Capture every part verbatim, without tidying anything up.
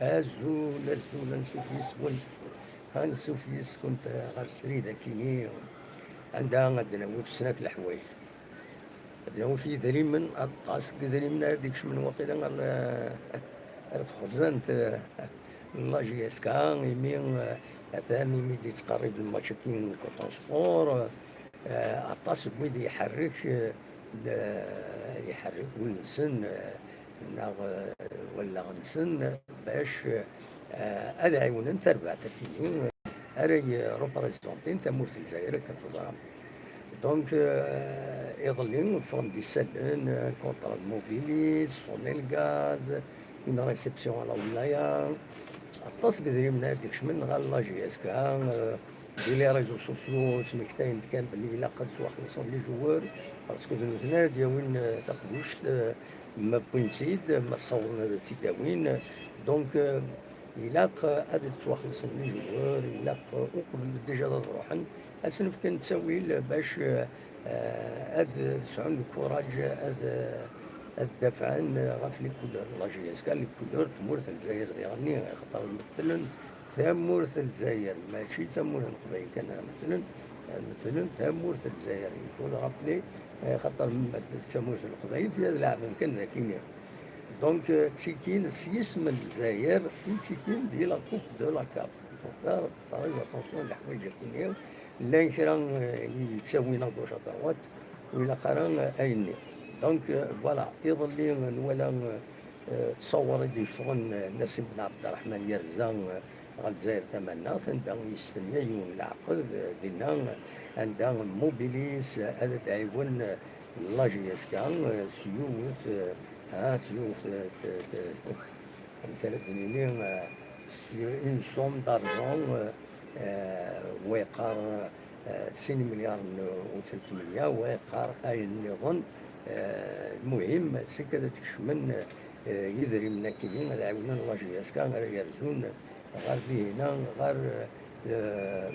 Azul, azul, ansuf yis-wen. Ansuf yis-kent ɣer srid akini. Anda ad d-nawi snat leḥwayeǧ. Ad d-nawi idrimen, aṭas n yidrimen ara d-ikecmen waqila ɣer, ɣer texzant n la J S K, imi, atan imi d-yettqerrib lmatch-agi n Coton Sport, eh, aṭas n wid iḥerrek, eh, le-, iḥerrek wul-nsen, eh, neɣ, eh, wallaɣ-nsen bac, eh, ad ɛiwnen tarbaɛt-agi ara yereprezantin tamurt n Lezzayer, akken teẓram. Donc, eh, iḍelli ffɣen-d isallen, eh, contrat de Mobilis, Sonelgaz, une réception à la wilaya. Aṭas n yidrimen ara d-ikecmen ɣer la J S K, eh, di les réseaux sociaux ttmektayen-d kan belli ilaq ad ttwaxellṣen les joueurs, parce que d nutni ara d-yawin, eh, taqbuct, eh, ma wwin-tt-id, ma ssawḍen ad tt-id-awin. Donc, eh, ilaq, eh, ad ttwaxellṣen les joueurs, ilaq, eh, uqbel déjà ad ruḥen, ad sen-fken ttawil bac, eh, eh, ad sɛun lkuraǧ ad, ad dafɛen ɣef les couleurs n la J S K, les couleurs n tmurt n Lezzayer diɣenni, axaṭer metlen tamurt n Lezzayer, mačči d tamurt n Leqbayel kan ara metlen, metlen tamurt n Lezzayer. Il faut le rappeler, eh, xaṭer ma d tamurt n Leqbayel, tella d leɛbem kan d akini. Donc, eh, ttikin s yisem n Lezzayer, i ttikin di la coupe de la CAF. Il faut faire très attention leḥwayeǧ akini. Llan kra, eh, i yettawin à gauche à droite, ur ilaq ara, eh, ayenni. Donc, eh, voilà, iḍelli nwala, eh, ttṣawer i d-yeffɣen, eh, Nassim Ben Abderrahman yerza, eh, ɣer Lezzayer tamaneɣt, anda yestenya yiwen leɛqed, eh, dinna, eh, anda Mobilis, eh, ad d-ɛiwen, eh, la J S K, eh, s yiwet, eh, ah, s yiwet, eh, t-, t-, amek ara d-nini, eh, s une somme d'argent, eh, eh, wa yeqqar, eh, sin imelyaren u tretmeyya, wa yeqqar ayen nniḍen. Eh, lmuhim, seg ad d-kecmen, eh, yidrimen akini, ad ɛiwnen la J S K ara yerzun ɣer dihina, ɣer, eh,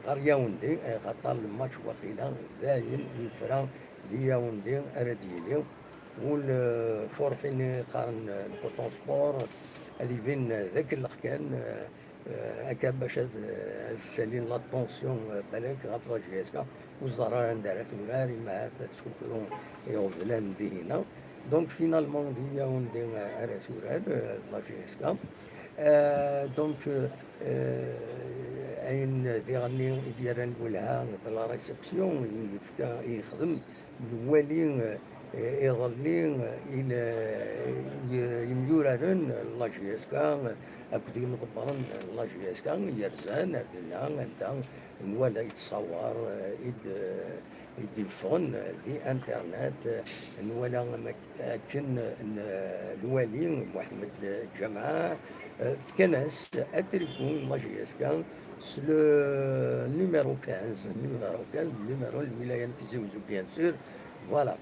ɣer Yaoundé, eh, xaṭer lmatch waqila dayen yefra di Yaoundé ara d-yili. U le forfait-nni qqaren, eh, le Coton Sport, ad ibin, eh, d akellex kan, eh, eh, akka bac ad, ad ssalin la tension, eh, balak ɣef la J S K, ur ẓer ara anda ara turar, ima ahat ad ttkukru iɣeblan dihina. Donc, finalement, di Yaoundé, eh, ara turar, eh, la J S K. Eh, donc, eh, ayen diɣenni i d-yerran lwelha d la réception i yefka, i yexdem lwali, eh, iḍelli, eh, i, eh, yemyuraren, la J S K, eh, akked yimḍebbren n la J S K, yerzan ar dinna, anda nwala yettṣawar, eh, i d-, i d-yeffɣen, eh, di internet, eh, nwala am ak-, akken, eh, n-, lwali Mohamed Ǧamaɛ, eh, fkan-as atriku n la J S K s le numéro quinze, numéro quinze, numéro n lwilaya n Tizi Wezzu, bien sûr. Voilà.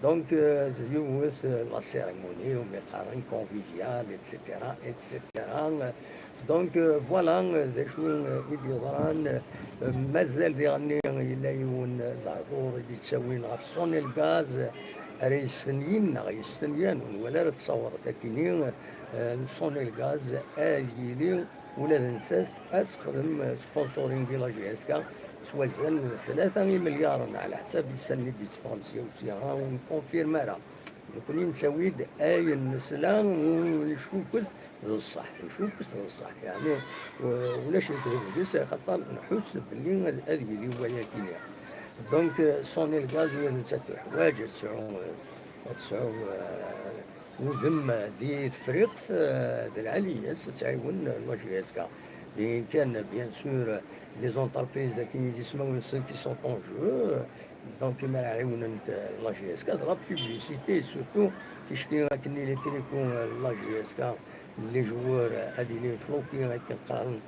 Donc, euh, yiwet, euh, la cérémonie, umi qqaren conviviale, et cetera, et cetera. Donc, euh, voilà, euh, d acu, euh, i d-yeḍran, euh, mazal diɣenni yella yiwen, euh, lehdur i d-yettawin ɣef Sonelgaz, ara yestenyin neɣ yestenyan, ur nwala ara ttṣawret akini, euh, Sonelgaz ad yili ula d nettat ad texdem, euh, sponsoring i la J S K s wazal n tlata imelyaren, ɛla ḥsab issan-nni d-yesseffɣen sya u sya, ur nkonfirm ara. Nekni nettawi-d ayen nesla, ur ncukket d ṣṣeḥ, ncukket d ṣṣeḥ, yeɛni, u-, ulac lekdeb deg-s, axaṭer nḥuss belli ad, ad yili wayakini. Donc, euh, Sonelgaz ula d nettat tuḥwaǧ ad tesɛu, euh, ad tesɛu, euh, udem di Tefriqt, euh, d lɛali-as ad tɛiwen la J S K. Din kan, bien sûr, les entreprises akini d ismawen-nsen qui sont en jeu, donc, mi ara ɛiwnent, euh, la J S K, d la publicité, surtout, ticki akken i les tricot, euh, la J S K, les joueurs, euh, ad ilin floqués, akken qqaren,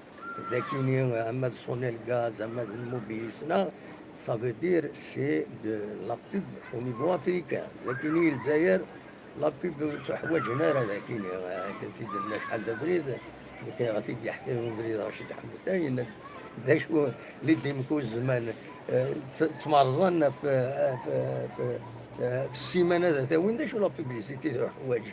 d akini, euh, ama d Sonelgaz, ama d Mobilis, neɣ, ça veut dire, c'est de la pub au niveau africain. D akini, Lezzayer, la pub ur ttuḥwaǧen ara d akini, akken t-id-nna acḥal d abrid, nekk ad t-id-yeḥka ubrid Racid Ḥamud, yenna-d d acu li d-imku zzman, eh, t-, ttmerẓan ɣef, ɣef, ɣef, ɣef ssima-nni ad t-awin, d acu la publicité tuḥwaǧ.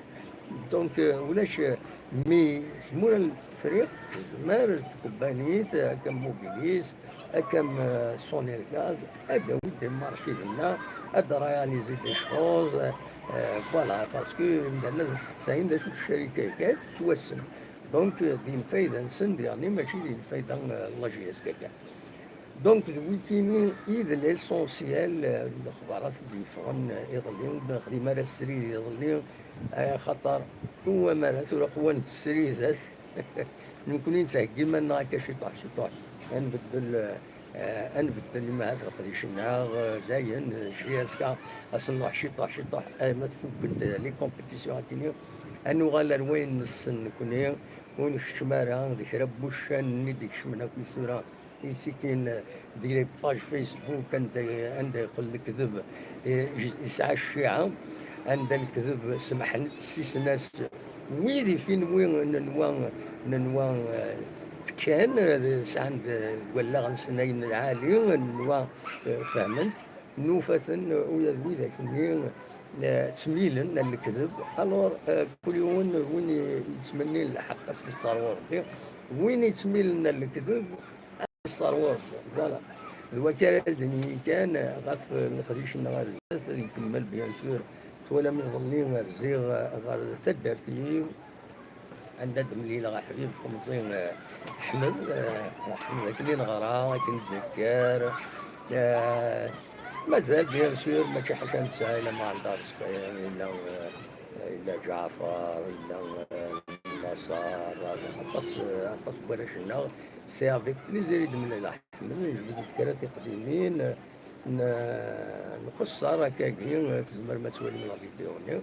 Donc, euh, ulac, euh, mi tmura n Tefriqt tezmer tkebbanit, euh, akka Mobilis, akka, euh, Sonergaz, ad d-tawi des marchés dinna, ad d-réaliser des choses, euh, euh, voilà, parce que imdanen ad steqsayen d acu d ccarika-agi, ad tettwassen. Donc, euh, d lfayda-nsen, diɣen mačči d lfayda, euh, n la J S K kan. Donc, d wikini i d l'essentiel, euh, n lexbarat i d-yeffɣen, euh, iḍelli, ur d-nexdim ara srid iḍelli, euh, axaṭer uwamar tura qwan-d sridat, nekkni nettheggi iman-nneɣ akka ciṭuḥ, ciṭuḥ, ad nbeddel, euh, ad nbeddel imahat leqdic-nneɣ, euh, dayen, euh, J S K, ad s-nruḥ ciṭuḥ, ciṭuḥ, arma tfukkent, euh, les compétitions akkenni, ad nuɣal ar wayen nessen nekkni, ur nkeččem ara d kra n wuccanen i d-ikecmen akk tura, yettikin di les pages Facebook, anda, anda yeqqel lekdeb, eh, yesɛa cciɛa, anda lekdeb semḥen, ssisen-as wid i finwi nenwa, nenwa, eh, tekkan, eh, sɛan-d, eh, deg wallaɣ-nsen ayen lɛali, nenwa, eh, fehmen-t, nufa-ten, eh, ula d widak-nni, eh, ttmilen ar lekdeb. Alors, eh, kul yiwen win yettmennin lḥeqq ad t-yettaru Rebbi, win yettmilen ar lekdeb, Star Wars, voilà. D wakka ara d-nini kan ɣef leqdic-nneɣ ar zdat, ad ikemmel, bien sûr. Twalam iḍelli rziɣ ɣer taddart-iw, anda d-mlileɣ aḥbib temẓi, eh, Ḥmed, eh, Ḥmed akken i neɣra, akken d-nekker. Eh, mazal, bien sûr, mačči ḥaca netta, yella Mɛendar Sqim, yella, eh, yella Ǧaɛfar, yella, eh, Naṣer, aṭas, aṭas n warrac-nneɣ. C'est avec plaisir i d-mlaleɣ Ḥmed, nejbed-d kra tiqdimin, n-, nqeṣṣer akkagi, tzemrem ad twalim la vidéo-nni.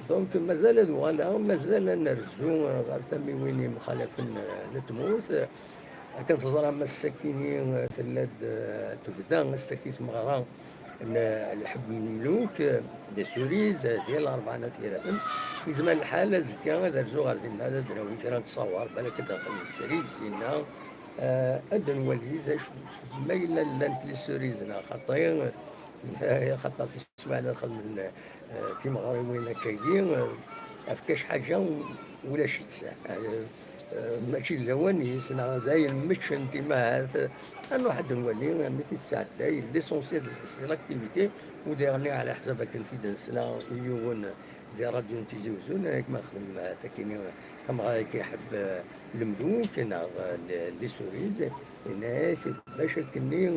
Donc, mazal ad uɣaleɣ, mazal ad nerzu ɣer tamiwin yemxalafen n tmurt. Akken teẓram, ass-akini tella-d, tebda ass-agi tmeɣra n Lḥebb n Lmuluk, des Cerises, di Larebɛa n At Yiraten. Yezmer lḥal azekka ad rzuɣ ɣer dinna, ad d-nawi kra n ttṣawar, balak ad d-afeɣ srid sinna. Eh, ad nwali d acu, ma yella llant les cerises neɣ xaṭi, eh, xaṭer tiswiɛin ad xedmen, eh, timeɣriwin akkagi, eh, ɣef kac ḥaǧa u-, ulac-itt. Eh, eh, mačči d lawan-is, neɣ d ayen mmeččent imahat, eh, ad nruḥ ad nwali amek i tettɛedday. L'essentiel, c'est l'activité, u diɣen ɛla ḥsab akken t-id-nesla i yiwen di ṛṛadyu n Tizi Uzzu, nnan-ak ma nexdem, eh, takini, tameɣra-agi Ḥebb, eh, Lemluk, neɣ, eh, les, les Cerises, yenna-ak bac akkenni,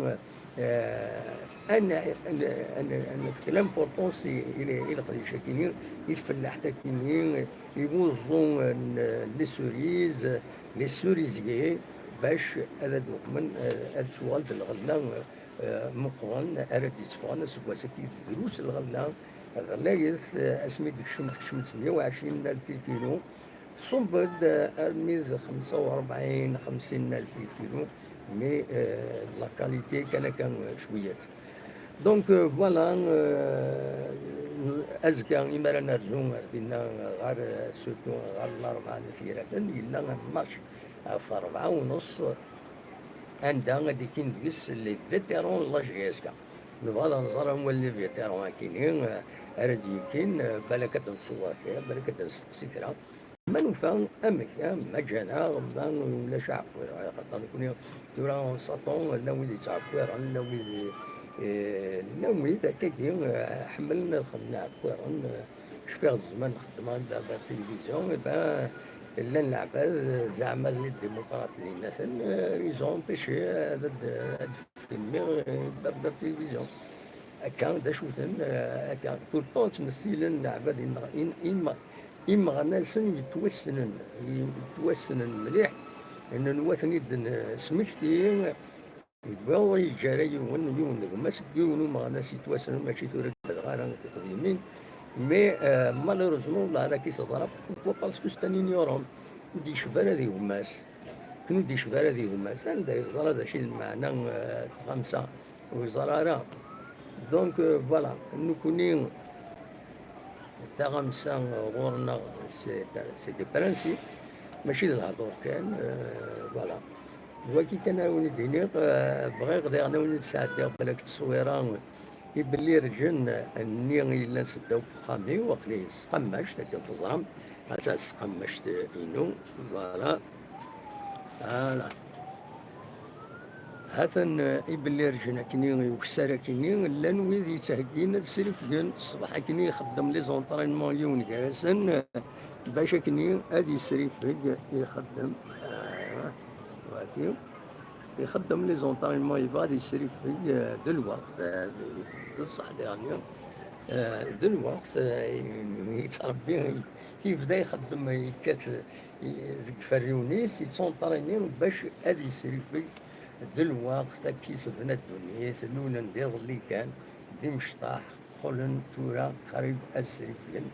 eh, ad n-, ad n-, ad n-, ad nefk l'importance i, i, i leqdic-akini, i tfellaḥt-akini, i wuẓu n, eh, les cerises, les cerisiers, bac ad d-uqmen, eh, ad tuɣal d lɣella, eh, meqqren ara d-itteffɣen aseggas-agi, drus lɣella, ɣlayet, eh, asmi d-tekcem, tekcem-d meyya u ɛecrin alef lkilu, tṣubb-d, eh, armi d xemsa u rebɛin, xemsin alef lkilu, mais, eh, la qualité kan akka, eh, cwiyat. Donc, eh, voilà, eh, azekka, imi ara nerzu ar dinna, ɣer, eh, surtout ɣer Larebɛa n At Yiraten, yella match ɣef rebɛa u nneṣ, anda ad d-ikkin deg-s les vétérans n la J S K. Nebɣa ad nẓer anwa les vétérans akini, eh, ara d-yekkin, eh, balak ad d-nṣewwer kra, balak ad d-nesteqsi kra. Ma nufa amek, eh, ma ǧǧan-aɣ, ma ulac aɛekkiḍ, axaṭer nekkni tura on s'attend, llan wid yettɛekkiren, llan wid, eh, llan wid akkagi, eh, ḥemmlen ad xedmen iɛekkiren, eh, Cfiɣ d zzman xeddmeɣ i Berbère Télévision, eh ben, llan leɛbad, zeɛma d les démocrates dinna-ten, euh, ils ont empêché ad, ad, ad filmiɣ i Berbère Télévision. Akka, d acu-ten, euh, akka. Pourtant, ttmethilen leɛbad imeɣ-, im-, im-, imeɣnasen yettwassnen, yettwassnen mliḥ, nenwa-ten-id nesmekti, Yeǧǧa ur yeǧǧi ara yiwen, yiwen n gma-s, yiwen umeɣnas yettwassnen, mačči tura i d-beddeɣ ara tiqdimin. Mais, euh, malheureusement, la, la qui se ḍra, pourquoi? Parce que c'est un ignorant. Ur d-yecba ara di gma-s. Ur d-yecba ara di gma-s. Anda yeẓra d acu i d lmeɛna, euh, n tɣamsa? Ur yeẓra ara. Donc, euh, voilà, nekkni, taɣamsa ɣur-neɣ, c'est, c'est des principes, mačči d lehdur kan, euh, voilà. D wagi kan ara wen-d-iniɣ, euh, bɣiɣ diɣen ad wen-d-sɛeddiɣ balak tteswira i belli rǧen-nni yellan seddaw n uxxam-iw, aql-i s tqammact, akken teẓram, Ad taqemmact-inu, voilà. Voilà. Ha-t-an, eh, ibellirǧen akkenni, i ukessar akkenni, llan wid yettheggin ad srifgen ṣṣbeḥ akkenni, ixeddem les entraînements yiwen gar-asen, eh, bac akkenni ad yesrifeg, ixeddem, eh, waki, ixeddem les entraînements, yebɣa ad yesrifeg, eh, d lweqt, eh, d ṣṣeḥ diɣen, eh, d lweqt, eh, yettṛebbi, yebda ixeddem, yekkat, deg iferriwen-is, yettunṭrini bac ad yesrifeg d lweqt, akka i tebna ddunit, nunen d iḍelli kan, d imecṭaḥ, qqlen tura qrib ad srifgen.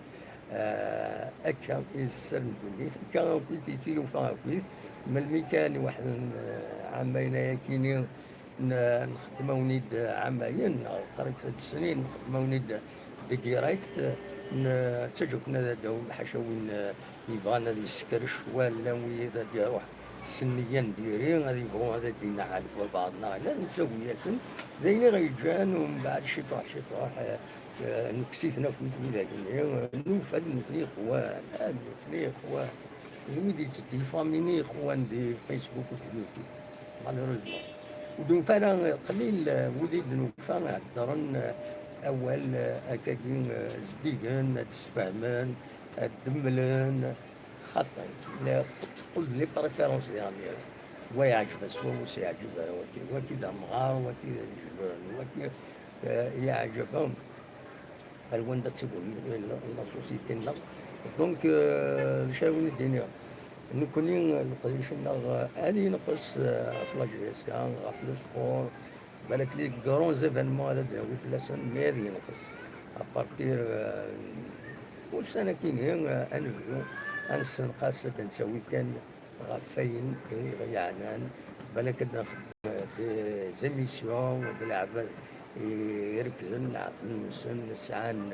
Ah, akka i sser n ddunit, akka akkit i tilufa akkit, melmi kan i waḥden, ah, ɛamayen ayakini, n-, nxeddem-awen-id ɛamayen, neɣ qrib tlata snin, nxeddem-awen-id di direct, n-, ttaǧǧa-ken ad d-tawim ḥaca win, eh, yebɣan ad yessekrec, wala wid ad d-iruḥ s nniya n diri, ad yebɣu ad d-inaɛel deg walbeɛḍ, neɣ ala, nessagi-yasen, d ayen i ɣ-yeǧǧan, u mbeɛd ciṭuḥ, ciṭuḥ, eh, eh, nekkes-iten akk widak-nni, eh, nufa-d nekni iqwan, ah, nekni iqwan, d wid yettdifamin iqwan di Facebook u di YouTube. Malheureusement. Ur d-nufi ara, qlil, eh, wid i d-nufa heddren, eh, awal, eh, akkagi, eh, zeddigen, ad d-sfehmen, ad d-mmlen, xaṭi, la, teqqel d les préférences diɣen. Wa yeɛǧeb-as, wa ur s-yeɛǧib ara, waki, waki d amɣar, waki d aneǧbren, waki, eh, yeɛǧeb-am. Ar wanda tt-iwwi la société-nneɣ. Donc, euh, d acu ara wen-d-iniɣ? Nekkni, leqdic-nneɣ, euh, ad yenqes, euh, ɣef la J S K, ɣef le sport. Balak les grands événements ara d-nawi fell-asen, mais ad yenqes. À partir, euh, ussan akkin, euh, ad nebdu ad nessenqas, ad d-nettawi kan ɣef wayen i ɣ-yeɛnan, balak ad nxeddem des émissions d leɛbad irekden leɛqel-nsen, sɛan,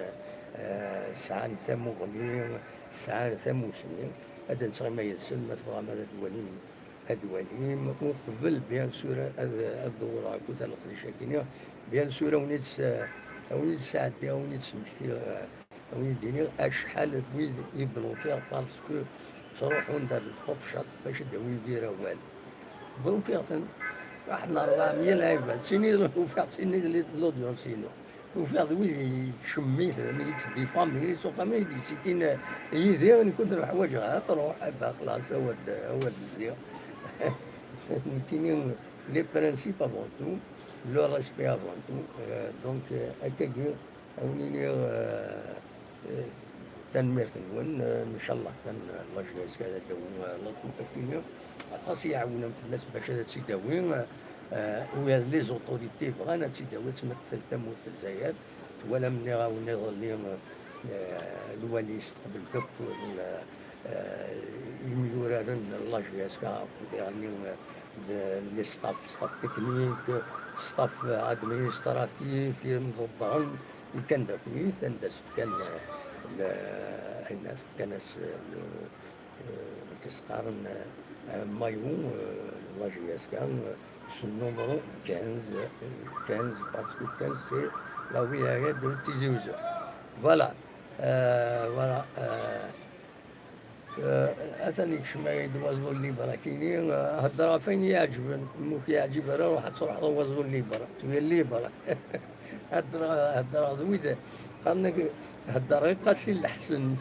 eh, sɛan tamuɣli, sɛan tamusni, ad d-nettɣima yid-sen, ma tebɣam ad d-walim, ad d-walim, uqbel, bien sûr, ad, ad dewwreɣ akkit leqdic-agi-nni, bien sûr, ad wen-id-s-, ad wen-id-sɛeddiɣ, ad wen-id-smektiɣ, eh, ad wen-d-iniɣ acḥal n wid i blokiɣ parce que ttruḥun-d ar le top chat bac ad d-awin yir awal. Blokiɣ-ten, waḥed n rebɛemya lɛibad, tini ufiɣ, tini d l'audience-inu. Ufiɣ d wid yettcemmiten, yettdifamin, yettsuqamin, i d-yettikin yid-i, nekk ur ḥwaǧeɣ ara, truḥ, aba xlas, awer d-, awer d-zziɣ. Nekkini, les principes avant tout, le respect avant tout, euh, donc, euh, akkagi, ad wen-iniɣ, eh, eh, tanemmirt-nwen, eh, ncallah kan, eh, la J S K ad d-tawi, eh, la Tmuttakini. Aṭas i iɛewnen fell-as bac ad tt-id-tawi, eh, eh, u les autorités bɣan ad tt-id-tawi, ad tmettel tamurt n Lezzayer. Twalam, nniɣ-awen iḍelli, eh, lwali yesteqbel-d akk, eh, eh, imyuraren n la J S K akked iɣenni, eh, d les staff, staff technique, staff administratif, imḍebbren, ikan d akk-nit, anda s-fkan, eh, le-, ayen fkan-as, eh, le-, eh, amek i s-qqaren, eh, maillot, eh, la J S K, eh, s numéro quinze, eh, quinze, parce que quinze, c'est la wilaya de Tizi Ouzou. Voilà. Euh, voilà, euh, euh, atan yekcem-iyi-d waẓul libre akini, euh, hedder ɣef ayen iɛeǧben, ma ur k-yeɛǧib ara, ruḥ ad truḥeḍ a waẓul libre, tu es libre. Hedder, hedder d wid, qqaren-ak, hedder i Qasi Leḥsen,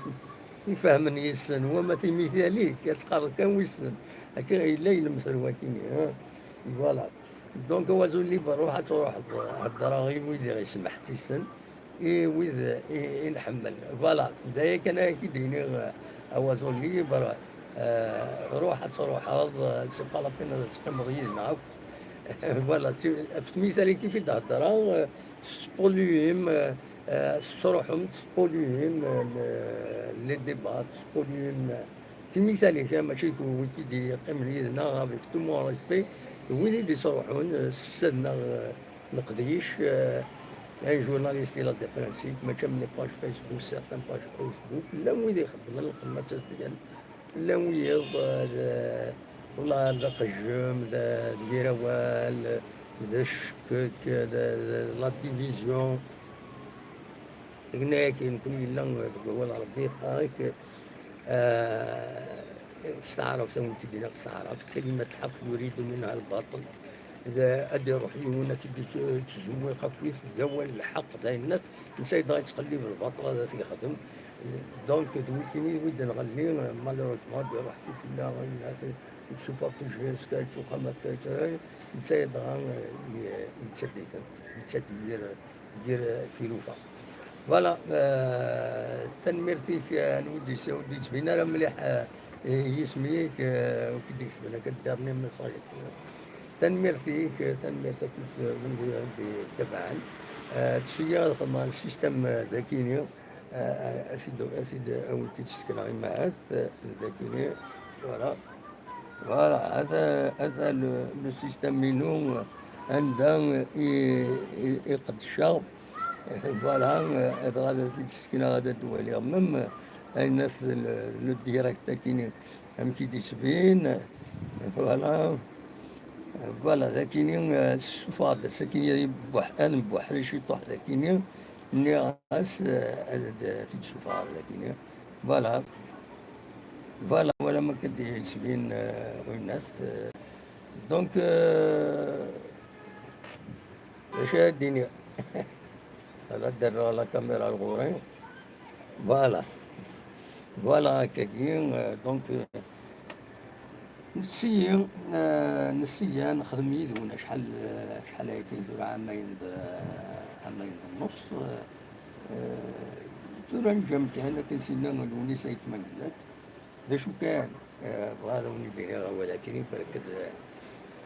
ifehmen yes-sen, wama timithal-ik, ad teqqareḍ kan wissen. Akka yella ilemter wakini, hein. Voilà. Donc, a waẓul libre, ruḥ ad truḥeḍ, hedder i wid i ɣ-ismeḥsisen. I wid i, i nḥemmel. Voilà, d aya kan ara k-id-iniɣ, a waẓul libre, eh, ruḥ ad truḥeḍ, eh, c'est pas la peine ad teqqimeḍ yid-neɣ akk. Voilà, ti-, ɣef tmital-agi i d-heddreɣ, eh, tespoliyim, eh, eh, tettruḥum, tespoliyim, eh, le-, les débats, tespoliyim, eh, timital-agi, mačči d wid i d-yeqqimen yid-neɣ, avec tout mon respect, wid i d-yettruḥun, eh, ssefsaden-aɣ, eh, leqdic, euh, un journaliste, il a des principes, mačči am les pages Facebook, certaines pages Facebook, llan wid ixeddmen lxedma d tazedgan, llan wiyeḍ, euh, d, wala d aqejjem, d, d yir awal, d ccekk, d, d la division. Yenna-yak, nekkni yella deg wawal Rebbi yeqqar-ak, آه، s taɛrabt, ad wen-t-id-iniɣ s taɛrabt: كلمة الحق يراد منها الباطل. Ad d-iruḥ yiwen ad k-id-yettzuwiq akkit d awal lḥeqq, d ayen netta dɣa yettqellib lbaṭel ad t-yexdem. Donc d wikini wid nɣelli, malheureusement, ad d-iruḥ tifella, ayen ad supporter jusqu'à uqamat, netta dɣa yettaddi-tent, yettaddi yir, yir tilufa. Voilà, euh, tanemmirt-ik, euh, a Lewnis, ur d-yettbin ara mliḥ, euh, yisem-ik, euh, ur k-id-ketben akka dernier message. Tanemmirt-ik, euh, tanemmirt akkit, euh, wid i d-itabaɛen. Euh, ttṣeyyideɣ ad xedmeɣ système, euh, dakini, euh, ad t-id, ad t-id, ad wen-t-id-ssekneɣ imahat, euh, dakini, voilà. Voilà, ata, ata le, le système-inu, euh, anda i, i, i qeddceɣ. Voilà, euh, dɣa ad t-id-ssekneɣ, ad d-waliɣ même, euh, ayen at le, le direct akini, amek i d-yettbin. Voilà. Voilà, dakini, euh, ssufeɣ-d ass akini, ad nbuḥ-, ad nbuḥri ciṭuḥ dakini, nniɣ-as, euh, ad d-, ad t-id-ssufeɣ dakini. Voilà. Voilà, wala ma k-id-yettbin, euh, winat, euh, donc, euh, d acu ara d-iniɣ? Ad d-rreɣ la caméra ar ɣur-i. Voilà. Voilà, akkagi, euh, donc, euh, nessi, euh, nessi ad nexdem yid-wen acḥal, euh, acḥal ayagi tura, ɛamayen d, ɛamayen d nneṣ, euh, euh, tura neǧǧa amkan akken sinna Lewnis Ayt Mengellat. D acu kan, eh, bɣiɣ ad awen-id-iniɣ awal akkin, balak ad, eh,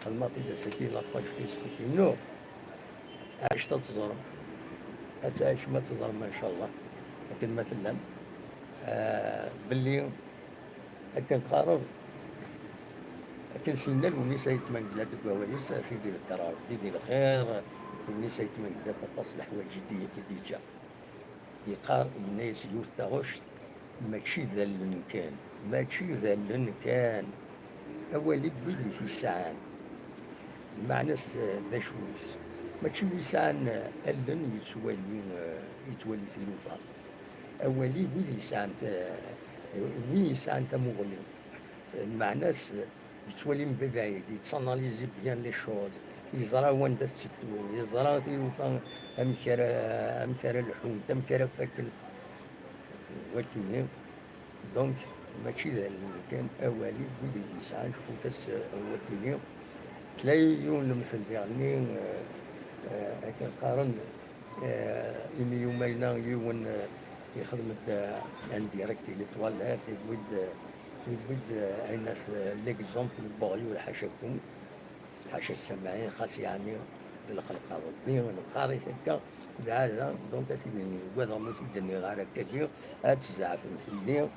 xedmeɣ-t-id ass-agi la page Facebook-inu. Ɛacet ad teẓrem. Ad tɛicem ad teẓrem, ncallah, akken ma tellam. Eh, belli akken qqaren, akken s-yenna Lewnis Ayt Mengellat deg wawal-is, ad t-id-iḍegger Rebbi di lxir. Lewnis Ayt Mengellat aṭas n leḥwayeǧ i d-, i d-yeǧǧa. Yeqqar, yenna-yas yiwet taɣect: mačči d allen kan, mačči d allen kan, awal-agi d wid i t-yesɛan. Lmeɛna-s, eh, d acu-s? Mačči win yesɛan, eh, allen yettwali, eh, yettwali tilufa. Awal-agi d wid yesɛan, eh, win yesɛan tamuɣli. Lmeɛna-s, eh, yettwali mebɛid, yettanalizi bien les choses, yeẓra wanda tetteddu, yeẓra tilufa amek ara, amek ara lḥunt, amek ara fakkent. Wakini, donc, mačči d allen kan, awal-agi d wid i t-yesɛan, cfut-as, eh, wakini. Tella yiwen lemtel diɣenni, eh, eh, akken qqaren, eh, imi yumayna yiwen, eh, yexdem-d, eh, un direct i l'étoilette, yewwi-d, eh, yewwi-d, eh, ayen at, eh, l'exemple n weɣyul, ḥacakum, ḥaca ssamɛin, xas yeɛni d lxelq n Rebbi, neqqar-it akka, d ɛada, donc ad t-id-nini, ugadeɣ ma ur t-id-nniɣ ara akkagi, ad tzeɛfem fell-i.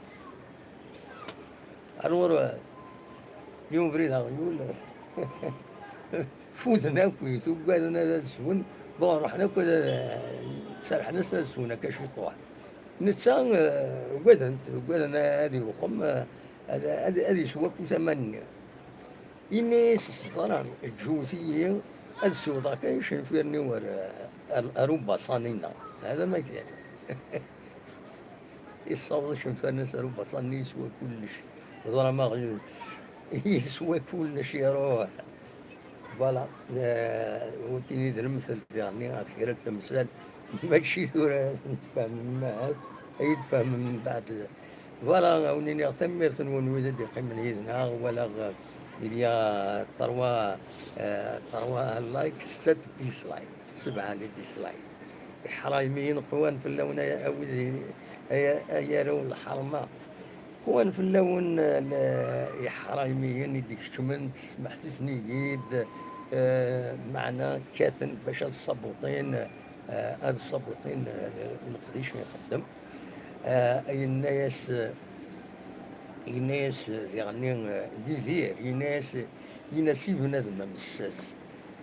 Alors, eh, yiwen ubrid aɣyul, fuden akk, ugaden ad, ad swen, bon, ruḥen akk ad, serḥen-as ad swen akka ciṭuḥ. Netta, eh, ugaden-t, ugaden ad iwxem, eh, ad, ad, ad iswa akk tama-nni. Yenna-yas: "Teẓram, ǧǧut-iyi ad siwḍeɣ kan icenfiren-iw ar, ar, ar ubaṣan-inna." Hada ma kan. Yessaweḍ icenfiren-is ar ubaṣan-nni, yeswa kullec. Ẓram aɣyul, yeswa kullec, iruḥ. Voilà. Eh, wagini d lemtel diɣenni ɣef kra n temsal. Mačči tura ad ten-tfehmem, ahat ad yi-d-tfehmem mbeɛd. Voilà, a wen-iniɣ tanemmirt-nwen wid i d-iqqimen yid-neɣ. Walaɣ, eh, il y a trois, eh, trois likes, sept dislikes, sebɛa les dislikes. Iḥraymiyen qwan fell-awen, ay, a wid i, ay, ay arraw n lḥerma. Qwan fell-awen, eh, le-, iḥraymiyen i d-ikeččmen, tesmeḥsisen-iyi-d, eh, meɛna kkaten bac ad sabuṭin, eh, ad sabuṭin, eh, leqdic i ixeddem. Eh, yenna-yas, yenna-yas diɣenni, eh, Yidir, yenna-yas, yenna-as i bnadem amessas,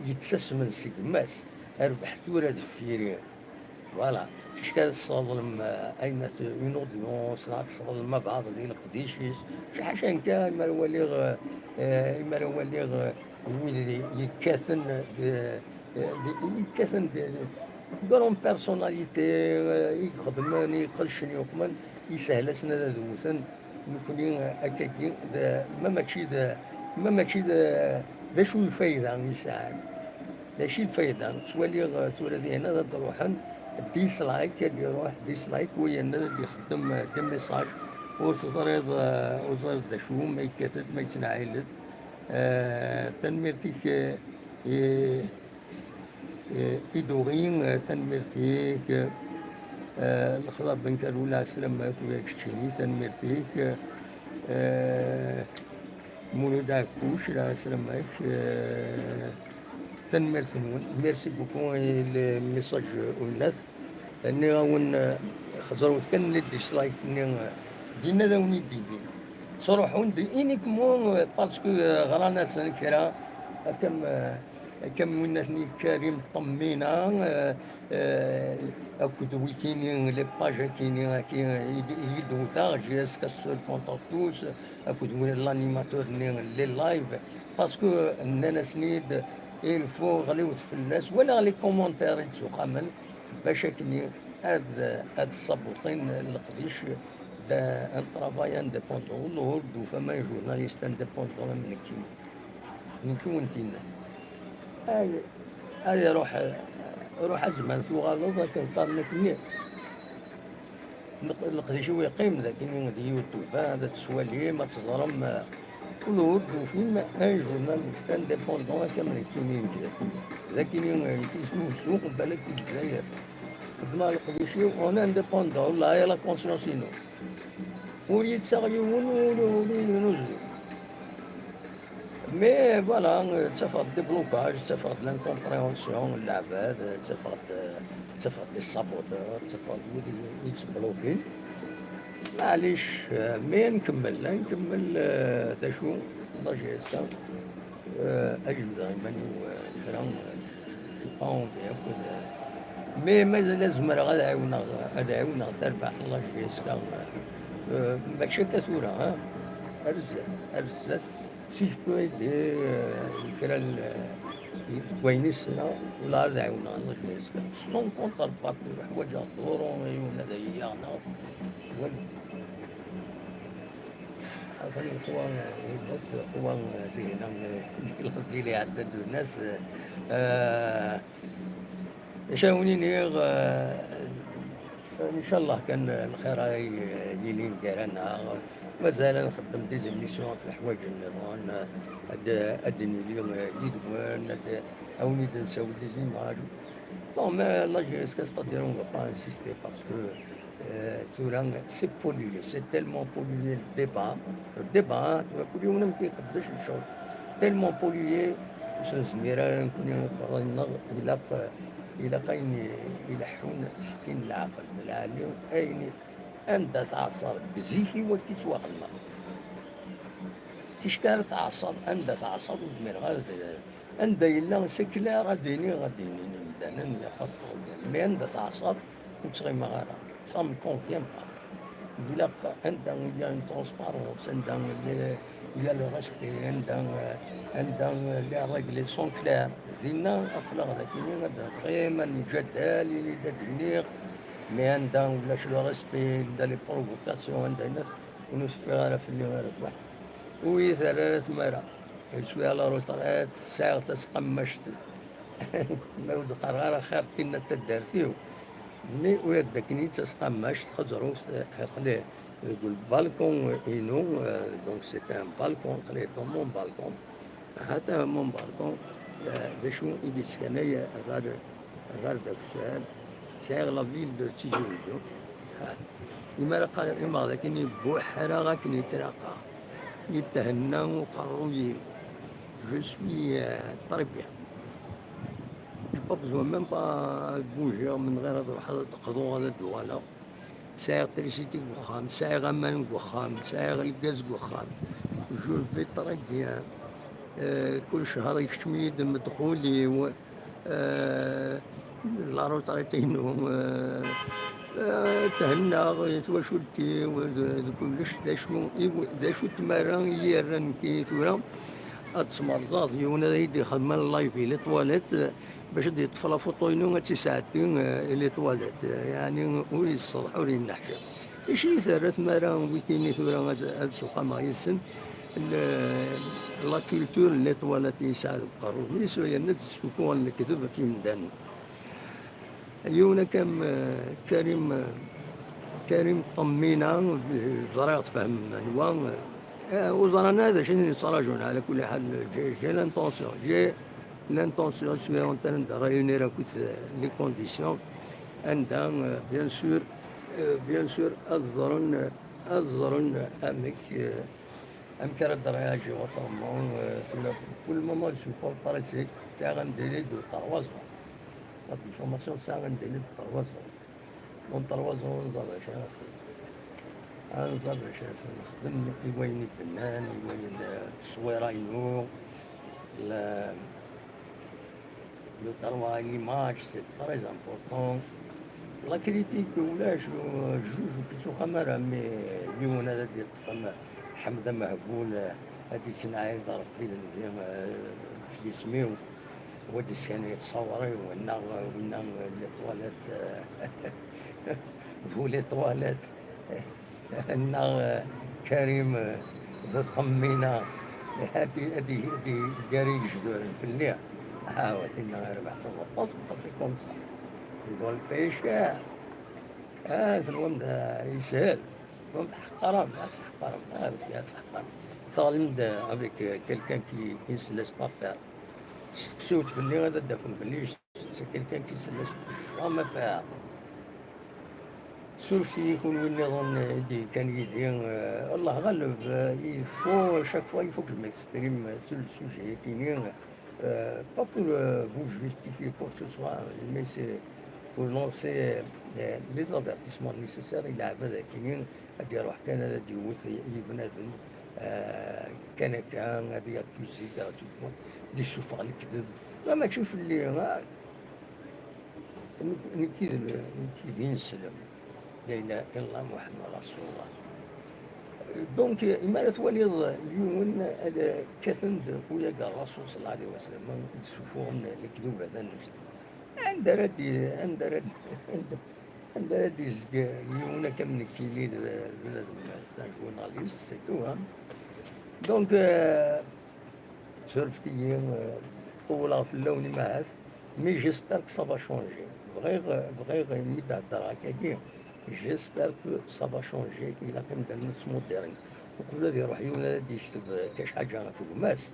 yettasmen seg gma-s, rbeḥ tura deffir-i. Voilà. Ticki ad tesseḍlem, eh, ayen at-, une audience, ad tesseḍlem abeɛḍ di leqdic-is. Ḥaca nekk, imi ara waliɣ, eh, imi ara waliɣ, eh, wid i, yekkaten, eh, di, eh, di, yekkaten di, di grande personnalité, eh, i ixedmen, i iqeccen yuqmen, yeshel-asen ad, ad wten. Nekkni, eh, akkagi, d, ma mačči d, ma mačči d, d acu lfayda i sɛan? D acu lfayda? Ttwaliɣ, eh, tura dihin ad d-ruḥen dislike, ad d-iruḥ dislike, wayen ad d-ixeddem, eh, des messages, ur teẓriḍ, eh, ur teẓriḍ d acu, ma yekkat-d, ma yettneɛɛil-d. Eh, tanemmirt-ik, eh, i, eh, Iduri, eh, tanemmirt-ik, eh, lexḍa Benkarula, ɛeslama-k, u keččini, tanemmirt-ik, eh, Mulud Ɛekkuc, ɛeslama-k, eh, tanemmirt-nwen. Merci beaucoup, eh, le message, eh, Ulnat. Nniɣ-awen, eh, xeẓrewt kan les dislikes-nni, eh, dinna ad awen-id-ibin. Ttruḥun-d uniquement, eh, parce que, eh, ɣran-asen kra, akka am, eh, akka am winna-ten-i Karim Ṭemmina, eh, eh, akked wikini, les pages-akini, aki, i d-, i d-wteɣ, J S K seul contre tous, akked wi-, l'animateur-nni, les lives, parce que nnan-asen-id, il faut ɣliwet fell-as, wala les commentaires i d-suqamen, bac akken ad, ad sabuṭin leqdic d'un travail indépendant. Ur d-ufam un journaliste indépendant am nekkini. Nekki wen-t-inna. Ay, ay, ruḥ, ruḥ azman tuɣaleḍ akken qqaren akkenni. Leq-, leqdic-iw yeqqim d akken di YouTube, ad tettwalim, ad teẓrem, eh, ur d-ufim un journaliste indépendant akka am nekkini nekk d akken. D akken, eh, Tizi Wezzu, balak i Lezzayer. Xeddmeɣ leqdic-iw en indépendant, la, la conscience-inu. Ur yettaɣ yiwen, ur, ur, ur, ur. Mais voilà, ttafeɣ-d des blocages, ttafeɣ-d l'incompréhension n leɛbad, ttafeɣ-d, ttafeɣ-d des saboteurs, ttafeɣ-d wid yettblokin. Maɛlic, mais nkemmel, nkemmel, eh, d acu, d acu yesɛa, eh, ad jebdeɣ iman-iw, eh, kra, eh, j'ai pas envie akk ad, mais mazal ad zemreɣ ad ɛiwneɣ, ad ɛiwneɣ tarbaɛt n la J S K, eh, mačči akka tura, ha? Ar zdat, ar zdat. Si je peux aider, euh, kra n, euh, deg wayen i ssneɣ, la ad ɛiwneɣ la J S K. Sans contrepartie, ḥwaǧeɣ duru, yiwen ad iyi-yaɣ neɣ walu. Atan lexwa, lxwa, eh, dinna, eh, di la ville iɛedda-d unnas, eh, Acu ara wen-iniɣ, eh, ncallah kan lxir ay yilin gar-aneɣ. Mazal ad nxeddem des émissions ɣef leḥwayeǧ nniḍen, ad, ad d-nili yid-wen, ad, ad wen-id-nsawi des images. Bon, mais là, jusqu'à c'est-à-dire, on va pas insister parce que Euh, tura, c'est pollué, c'est tellement pollué le débat. Le débat, tura kul yiwen amek iqeddec lecɣal. Tellement pollué, ur s-nezmir ara nekkni ad neqqar, ilaq, ilaq ayen ileḥḥun s tin n leɛqel, d lɛali, ayen i, anda teɛṣer, zik i wakka i ttwaxedmeɣ. Ticki ara teɛṣer, anda teɛṣer, ur zmireɣ ara ad, anda yella, c'est clair, ad d-iniɣ, ad d-inin imdanen, il y a pas de problème. Mais anda teɛṣer, ur ttɣimiɣ ara. Ça me convient pas. Ilaq anda il y a une transparence, anda il y a, il y a le respect, anda, anda les règles sont claires. Dinna, aql-aɣ d akini ad neqqim, ad nemjaddal, ini-d ad d-iniɣ. Mais anda ulac le respect, anda les provocations, anda ur teffiɣ ara fell-i ara rrbeḥ. Ur yi-terra ara tmara. Je suis à la retraite, sɛiɣ tasqammact. Ma ur d-qqareɣ ara xir tinna n taddart-iw. Mi ur d akken i d tasqammact, xeẓrut, aql-i deg lbalkun-inu, euh, donc c'est un balcon, aql-i dans mon balcon. Ahat, euh, mon balcon, euh, d acu i d-yeskanay ɣer, ɣer d akessar. Sɛiɣ la ville de Tizi Ouzou. Ahat. Imi ara qqareɣ, imeɣ d akken i buḥraɣ akken i tlaqeɣ. Yethenna uqerruy-iw. Je suis, euh, très bien. J'ai pas besoin même pas de bouger, من غير ad ruḥeɣ ad d-qḍuɣ, ad d-uɣaleɣ. Sɛiɣ trisiti deg uxxam, sɛiɣ aman deg uxxam, sɛiɣ lgaz deg uxxam. Je vais très bien. Euh, kul ccher yekcem-iyi-d medxul-iw. Euh, la retraite-inu, euh, euh, thennaɣ i twacult-iw, d, d kullec, d acu, i w-, d acu tmara i yi-yerran nekkini tura ad smerẓeɣ d yiwen ad yi-d-ixedmen live i les toilettes, bac ad yeṭṭef la photo-inu ad tt-isɛeddi, euh, i les toilettes. Yeɛni ur yesseḍḥ, ur yenneḥcam. Acu i terra tmara wikini tura ad, ad suqameɣ yid-sen? Le-, la culture n les toilettes i yesɛa deg uqerru-is, yerna ad d-ssufuɣen lekdeb ɣef yimdanen. Yiwen akka am, eh, Karim, eh, Karim Ṭemmina, ẓriɣ tfehmem anwa, eh, ur ẓran ara d acu i nettṛaǧun, ɛla kulli ḥal, j'ai, j'ai l'intention, j'ai l'intention, je suis en train de réunir akk, eh, les conditions, anda, eh, bien sûr, eh, bien sûr, ad ẓren, eh, ad ẓren amek, eh, amek ara d-réagiɣ autrement, eh, tura, pour le moment, je suis pas pressé, c'est un délai de trois ans. La diffamation, c'est un délai de trois ans. Donc, trois ans, ad nẓer d acu ara nexdem. Ad nẓer d acu ara nexdem i wayen i d-nnan, i wayen, eh, tteswira-inu, la, le droit à l'image, c'est très important. La critique, ulac, euh, juge, ur k-isuxam ara, mais yiwen ara d-yeṭṭef am Ḥmed Amehbul, eh, ad d-issenɛi d Rebbi d Nnbi, eh, f yisem-iw, u ad d-iskan yettṣawar, winna, winna, eh, les toilettes, eh, vous les toilettes. Neɣ, eh, Karim, eh, d ṭṭemmina, eh, ad i-, ad i-, ad iger igejduren fell-i. Ah, wa tinna irbeḥ s waṭas, waṭas i kunṣa. Deg Golpech, ah, ah, tenwam d, eh, yeshel. Tenwam tḥeqqarem, ad tḥeqqarem, ah, ad tḥeqqarem. Teɣlem-d avec, eh, quelqu'un qui, qui ne se laisse pas faire. Steqsiwet fell-i, ad d-tafem belli c'est quelqu'un qui se laisse jamais faire. Surfet-iyi kunwi nniḍen i d-yekkan yid-i, eh, Allah ɣaleb, eh, il faut, chaque fois, il faut que je m'exprime sur le sujet-agi, euh, pas pour, euh, vous justifier quoi que ce soit, mais c'est pour lancer, euh, les avertissements nécessaires i leɛbad-agi, ad d-iruḥ kan ad d-iwet i bnadem, eh, kan akka, ad yakuzi gratuitement, ad d-isuffeɣ lekdeb. Ma mačči fell-i, ah, nekk, nekk i d, nekk i d ineslem. La ilaha illallah Muḥemmed Rasulullah. Donc, imi ara twaliḍ yiwen ad kkaten-d uyaga Rasul sallallahu alayhi wa sallam, ad d-ssufuɣen lekdub, ad annect. Anda ara d-, anda ara d-, anda, anda ara d-izg yiwen akka am nekkini d, d bnadem, d un journaliste, c'est tout, hein. Donc, euh, surfet-iyi, euh, ṭewwleɣ fell-awen imahat, mais j'espère que ça va changer. Bɣiɣ, bɣiɣ imi d-heddreɣ akkagi, j'espère que ça va changer, ilaq imdanen ad ttmuddiren. Uqbel ad iruḥ yiwen ad d-yekteb, euh, kac ḥaǧa ɣef gma-s,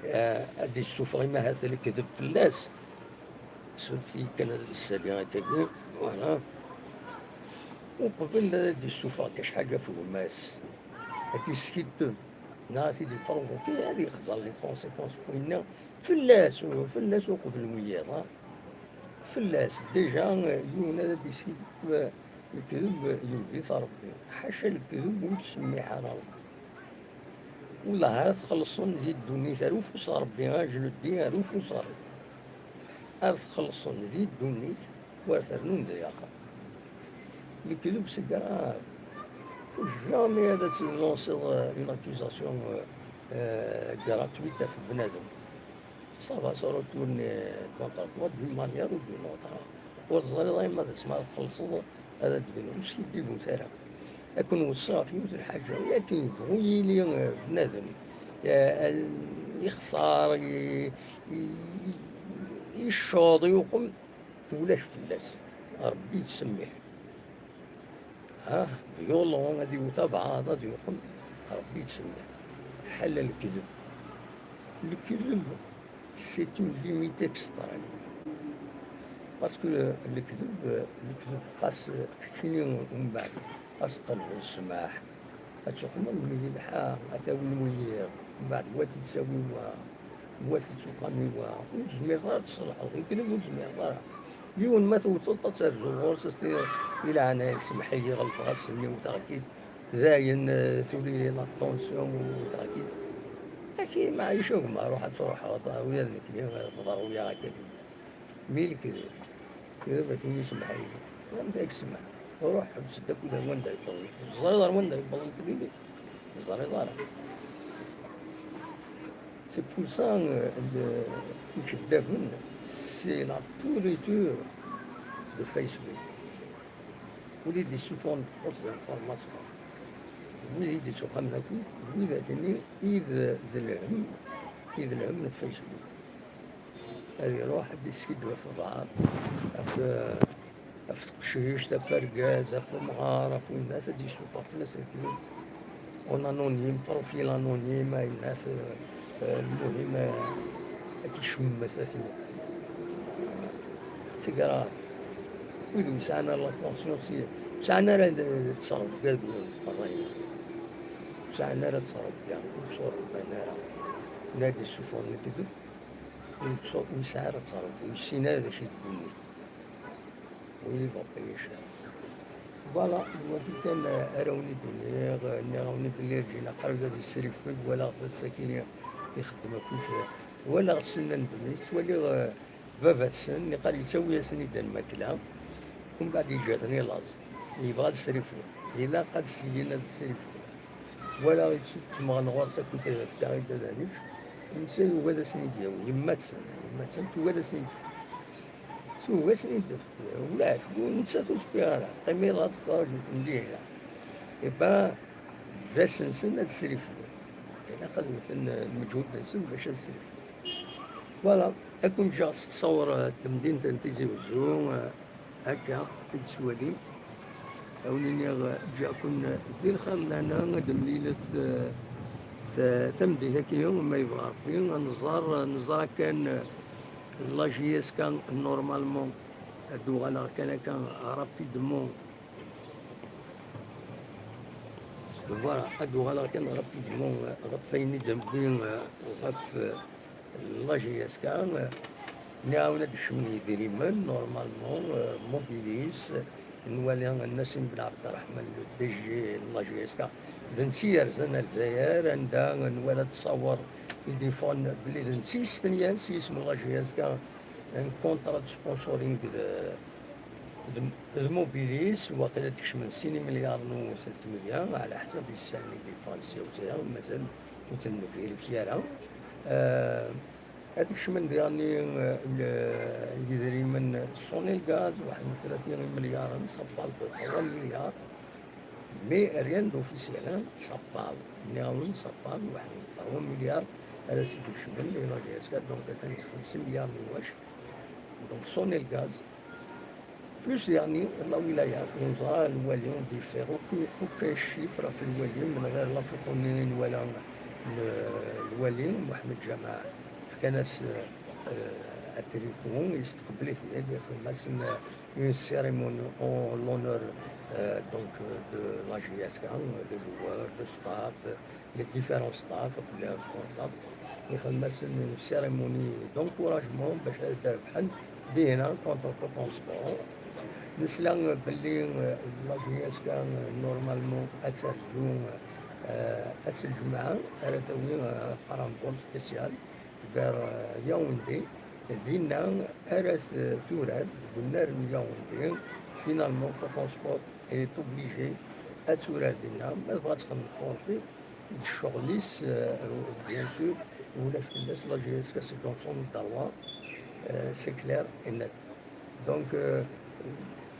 eh, ad d-yessufeɣ imahat lekdeb fell-as. Surfet-iyi kan ad saliɣ akkagi, voilà. Uqbel ad d-yessufeɣ kac ḥaǧa ɣef gma-s, ad t-yeskiddeb, neɣ ad t-id-iprovoki, ad yexẓer les conséquences n winna fell-as, fell-as uqbel wiyaḍ, ha? Fell-as, déjà, yiwen ad d-yeskiddeb, lekdeb yugi-t Rebbi. Ḥaca lekdeb ur yettsemmiḥ ara Rebbi. Wellah, ara txellṣen di ddunit ar ufus n Rebbi, ah, je le dis, ar ufus n Rebbi. Ar txellṣen di ddunit, war ternun di axir. Lekdeb c'est grave. Faut jamais ad tlansiḍ, euh, une accusation, euh, euh, gratuite ɣef bnadem. Ça va se retourner contre toi d'une manière ou d'une autre. Ur teẓriḍ ayen ma d asma ara txellṣeḍ, ad d-tbin ur skiddibut ara. Ad ken-weṣṣiɣ ɣef yiwet n lḥaǧa, ulakken yebɣu yili, eh, bnadem, eh, yexṣer, i-, i-, i-, yecceḍ, yuqem, ulac fell-as. Ṛebbi yettsemmiḥ. Ha, violon, ad iwet abɛaḍ, ad yuqem, Ṛebbi yettsemmiḥ. Ḥala lekdeb. Lekdeb, c'est une limite extrême. Parce que lekdeb, lekdeb xas keččini umbeɛd ad teṭṭalbeḍ ssmaḥ, ad tuqmeḍ mi yelḥa, ad t-awin wiyiḍ, umbeɛd wa t-id-tawi wa, wa t-id-tuqami wa, ur tezmireḍ ara ad tṣelḥeḍ, lekdeb ur tezmireḍ ara. Yiwen ma tewteḍ-t ad terzuḍ ɣur-s, as-tiniḍ: "Di leɛnaya-k, semmeḥ-iyi, ɣelṭeɣ ass-nni, wteɣ-k-id, dayen, eh, tulili la tension, wteɣ-k-id." Aki, maɛlic a gma, ruḥ ad truḥeḍ, ula d nekni, eh, teḍra-yi akka. Mi lekdeb, kdeb akken isemmeḥ-iyi. Amek ay isemmeḥ? Ruḥ ḥbes-d akk ar wanda yewweḍ lekdeb. Teẓriḍ ar wanda yewweḍ lekdeb? Ur teẓriḍ ara. C'est pour ça, euh, le, ikeddaben, c'est la pourriture de Facebook. Wid i d-isuffɣen txuṣṣ d l'information, wid i d-isuxxamen akkit, wid akkenni i d, d lhemm, i d lhemm n Facebook. Ad iruḥ ad d-iskiddeb ɣef uḍar, ɣef, ɣef teqcict, ɣef urgaz, ɣef umɣar, ɣef winnat, ad d-isuffeɣ fell-as akken en anonyme, profil anonyme, ayennat, eh, lmuhim, eh, ad t-icemmet, ad t-iwqem. Tegra, wid ur sɛan ara la conscience, ur sɛan ara d-, d-ttrebga deg uqerray-is. Ur sɛan ara ttrebga, ur ttrebban ara. La d-isuffɣen lekdeb, ur tt-, ur yesɛi ara ttrebga, ur yessin ara d acu i d ddunit. Win ibeṭṭi yecɛel. Voilà, d wagi kan, eh, ara wen-id-iniɣ, eh, nniɣ-awen-id belli Lǧina qrib ad yesrifeg, walaɣ-t ass-akini ixeddem akkit, eh, walaɣ ssunan-nsen, ttwaliɣ, eh, baba-tsen, niqal yettawi-yasen-id lmakla, umbeɛd yeǧǧa-ten i laẓ, yebɣa ad srifen, ilaq ad syin ad srifen. Walaɣ yettmeɣen ɣur-s akkit ad yefk i dada-nec, netta yugi ad asen-id-yawi, yemma-tsen, yemma-tsen tugi ad asen-id-tefk. Tugi ad asen-id-tefk, ulac, ur, nettat ur teffiɣ ara, qqim iḍ ad tettṛaǧu temdina. Iba d asensen ad sriflen. Ilaq ad wten, eh, lmeǧhud-nsen bac ad sriflen. Voilà, ad ken-ǧǧeɣ s ttṣawṛ, eh, n temdint n Tizi Wezzu, eh, akka i d-tettwalim. Ad wen-iniɣ, eh, ǧǧiɣ-ken, eh, di lxir n lehna, ad d-temlilet, eh, ta-, tameddit-agi, ma yebɣa Ṛebbi, ad nẓer, eh, neẓra kan, eh, la J S K, normalement, ad d-uɣaleɣ kan akka rapidement. Voilà, ad d-uɣaleɣ kan rapidement, eh, ɣef wayen i d-newwi, eh, ɣef, eh, la J S K, eh, nniɣ-awen ad d-kecmen yidrimen, normalement, eh, Mobilis, eh, nwala Nassim Ben Abderrahman, le D G n la J S K, d netta i yerzan ar Lezzayer, anda nwala ttṣawer i d-iffɣen belli d netta i yestenyan s yisem n la J S K, un contrat de sponsoring d, d, d Mobilis, waqila ad d-kecmen sin imelyaren u telt meyya, ɛla ḥsab isalen i d-iffɣen sya u sya, mazal ur ten-nvérifié ara. Eh, ad d-kecmen diɣenni, eh, l-, yidrimen Sonelgaz, waḥed u tlatin imelyaren, Sappal d trois milliards, mais rien d'officiel, hein, Sappal, nniɣ-awen Sappal, waḥed u trois milliards ara s-d-ikecmen i la J S K, donc atan xemsa milliards n wac, donc Sonelgaz, plus, yeɛni, la wilaya, neẓra lwali, on diffère aucun, aucun chiffre ɣef lwali, min ɣir la photo-nni i nwala, l-, lwali, Mohamed Jamaa, fkan-as, euh, atriku, yestqbel-iten-id, ixdem-asen, euh, une cérémonie en l'honneur, euh, donc, euh, de la J S K, euh, de joueurs, de staff, euh, les différents staff, les responsables, ixdem-asen une cérémonie d'encouragement bac ad d-rebḥen dihna contre Coton Sport. Nesla belli, euh, la J S K, euh, normalement ad terzu, euh, ass n lǧemɛa, ara tawi, euh, par un vol spécial vers, euh, Yaoundé. Dinna ara t-, turar deg unnar n Yaoundé. Finalement, Coton Sport est obligé ad turar dinna. Ma tebɣa ad texdem forfait, d ccɣel-is, euh, bien sûr, ulac fell-as, la J S K c'est dans son droit, euh, c'est clair et net. Donc, euh,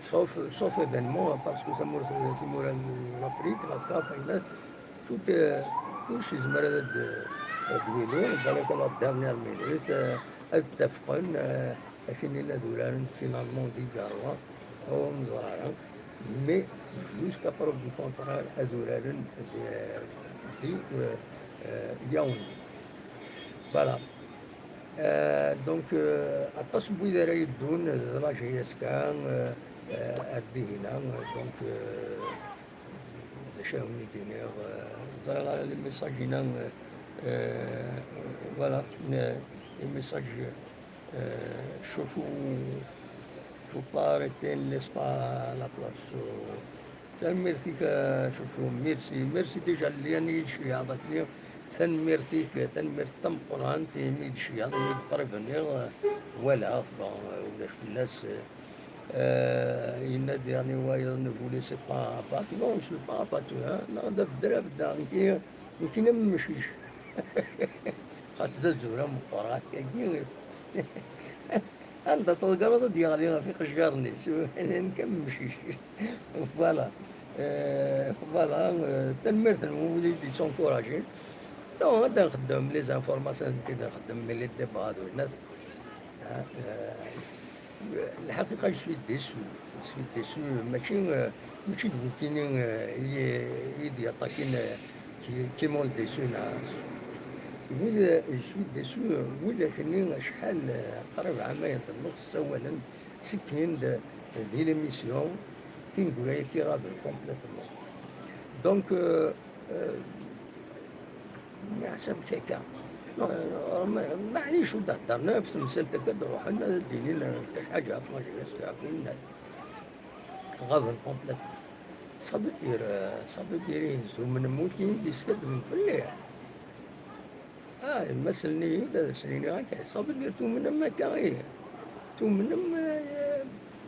sauf, sauf événement, hein, parce que tamurt, timura n l'Afrique, la CAF, ayennat, tout, euh, kullec yezmer ad, ad d-yili, balak à la dernière minute, euh, ad ttafqen, euh, akken ad uraren finalement di Garoua, ur neẓri ara. Mais jusqu'à preuve du contraire, ad uraren di, di, euh, euh, Yaoundé. Voilà. Euh, donc, euh, aṭas n wid ara yeddun, euh, d la J S K, euh, euh, ar dihina, euh, donc, euh, d acu ara wen-id-iniɣ, euh, ẓriɣ ara les messages-ina, euh, euh, voilà, euh, les messages, euh, chouchou, faut pas arrêter, ne laisse pas la place, euh, Tanemmirt-ik, a Cucu, merci, merci déjà, lliɣ i yi-d-tceyyaɛeḍ akkenni. Tanemmirt-ik, tanemmirt tameqqrant imi i yi-d-tceyyaɛeḍ, imi i yi-d-qribniɣ, walaɣ-t, bon, ulac fell-as. Euh, yenna-d diɣen wayeḍ, ne vous laissez pas abattre. Non, je suis pas abattu, hein. Non, d abedder, abedder, nekki, nekki am umcic. Xas d azura meqqer, akkagi. Anda tḍeggreḍ ad d-yeɣli ɣef iqejjaren-is. Atan kan mcic. Voilà. Euh, voilà, euh, tanemmirt-nwen wid i d-yettunkurajin. Non, ad nxeddem les informations, ad nxeddem les débats d winat. Ah, euh, lḥaqiqa, je suis déçu. Je suis déçu, mačči, euh, mačči d wikini, euh, i, i d-yaṭakin, euh, qui, qui m'ont déçu, neɣ wid, je suis déçu, widak-nni acḥal, euh, qrib ɛamayen d nnuṣ ssawalen, ttekkin-d di l'émission, tineggura-agi ɣaben complètement. Donc, euh, euh, Nniɣ-as amek akka? Euh, ma-, maɛlic ur d-heddren ara ɣef temsalt akka, ad d-ruḥen ad d-inin, euh, ḥaǧa ɣef la jeunesse, ɣef winna. Ɣaben complètement. Ça veut dire, euh, ça veut dire, tumnem wid i d-yeskadben fell-i? Ah, ma slen-iyi-d, ad asen-iniɣ akka. Ça veut dire tumnem akka, ih. Tumnem, euh,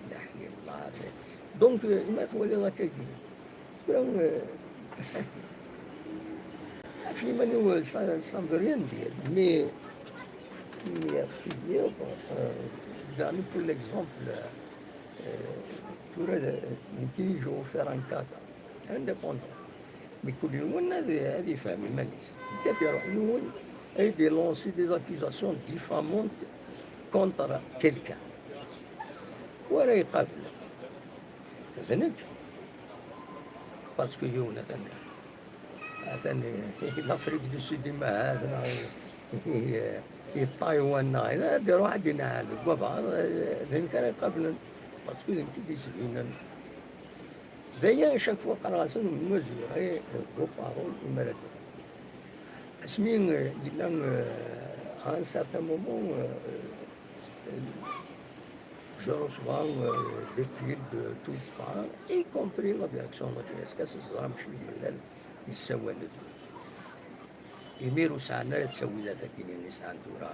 d aḥlil, Allah, c'est, donc, euh, ma twaliḍ akkagi. Tura, euh, ɣef yiman-iw, ça, ça ne veut rien dire, mais, mais ɣef yiḍ, euh, j'en ai pour l'exemple, euh, tura, d-, nekkini, je vais faire un cas, indépendant. Mais kul yiwen ad, ad yefhem iman-is. Nekk ad iruḥ yiwen ad d-ilancer des accusations diffamantes contre quelqu'un. Wa ara iqabel. D nekk. Parce que yiwen atan, atan l'Afrique du Sud, imahat, neɣ i, i, i Taïwan, neɣ ad iruḥ ad d-ineɛɛel deg wabaɛḍ, d nekk ara iqablen. Parce que d nekk i d-yettbinen. D aya, chaque fois qqareɣ-asen, vous mesurez, euh, vos paroles, imar ad d-, asmi, euh, yella, euh, à un certain moment, euh, euh, je reçois, euh, des fils de toutes parts, y compris la direction de la J S K, s ẓram cwi mlal yessawalen. Imir ur sɛan ara ttawilat akkin i sɛan tura